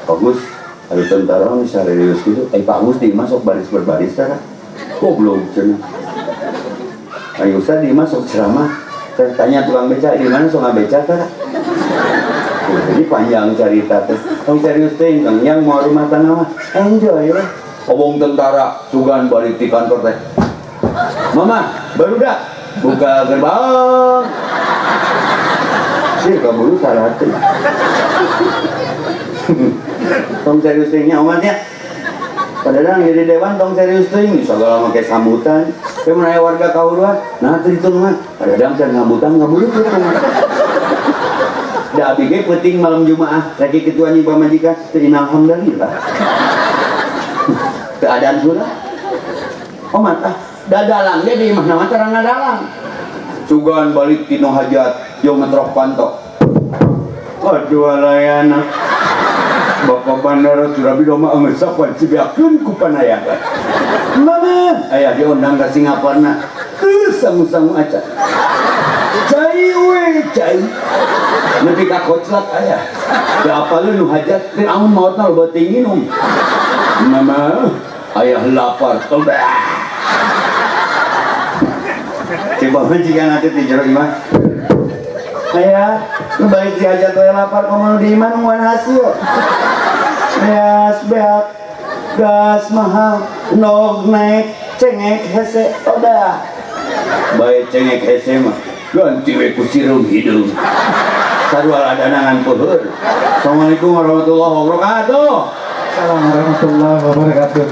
Pak Agus, abi tentara nih serius gitu. Pak Agus di imah sok baris berbaris tara. Goblok cenah. Ayo usah di imah sok ceramah. Teh tanya tukang beca di mana sok ngabeca tara. Tuh, jadi panjang cerita teh. Tong serius teh yang mau rumah tangga mah enjoy lah. Obong tentara sugan balik di kantor teh. Mama, baru dah buka gerbang. Sih kaburu salah teh. Tong serius teh nya omatnya. Padahal jadi dewan tong serius teh segala make sambutan. Teh mun aya warga kahuruan, nah teu ditulungan. Padahal can sambutan ngaburu teh. Da abi ge peuting malam Jumaah, rek kitu anjing pamajikan, teu alhamdulillah. Keadaan heula. Omat ah, dadalang ge di imahna mah tara ngadalang. Sugan balik tino hajat, yo ngetrok panto. Aduh alayana. Bapak Bandara Surabi Doma ngesapan cibeakeun ku panayagan. Mama, aya diundang ka Singapurna. Teu sangu-sangu acan. Cai we cai. Nepi ka koclak aya. Da apaleun nu hajat teh amun maotna loba teuing nginum. Mama, ayah lapar. Coba jika nanti di jero imah. Ayah, nu balik di hajat we lapar komo nu di imah nungguan hasil. Beas beak, gas mahal, nog naik, cengek hese, udah. Bae cengek hese mah ganti we ku sireum hideung. Sarua ladanangan peuheur. Assalamualaikum warahmatullahi wabarakatuh. Assalamualaikum warahmatullahi wabarakatuh.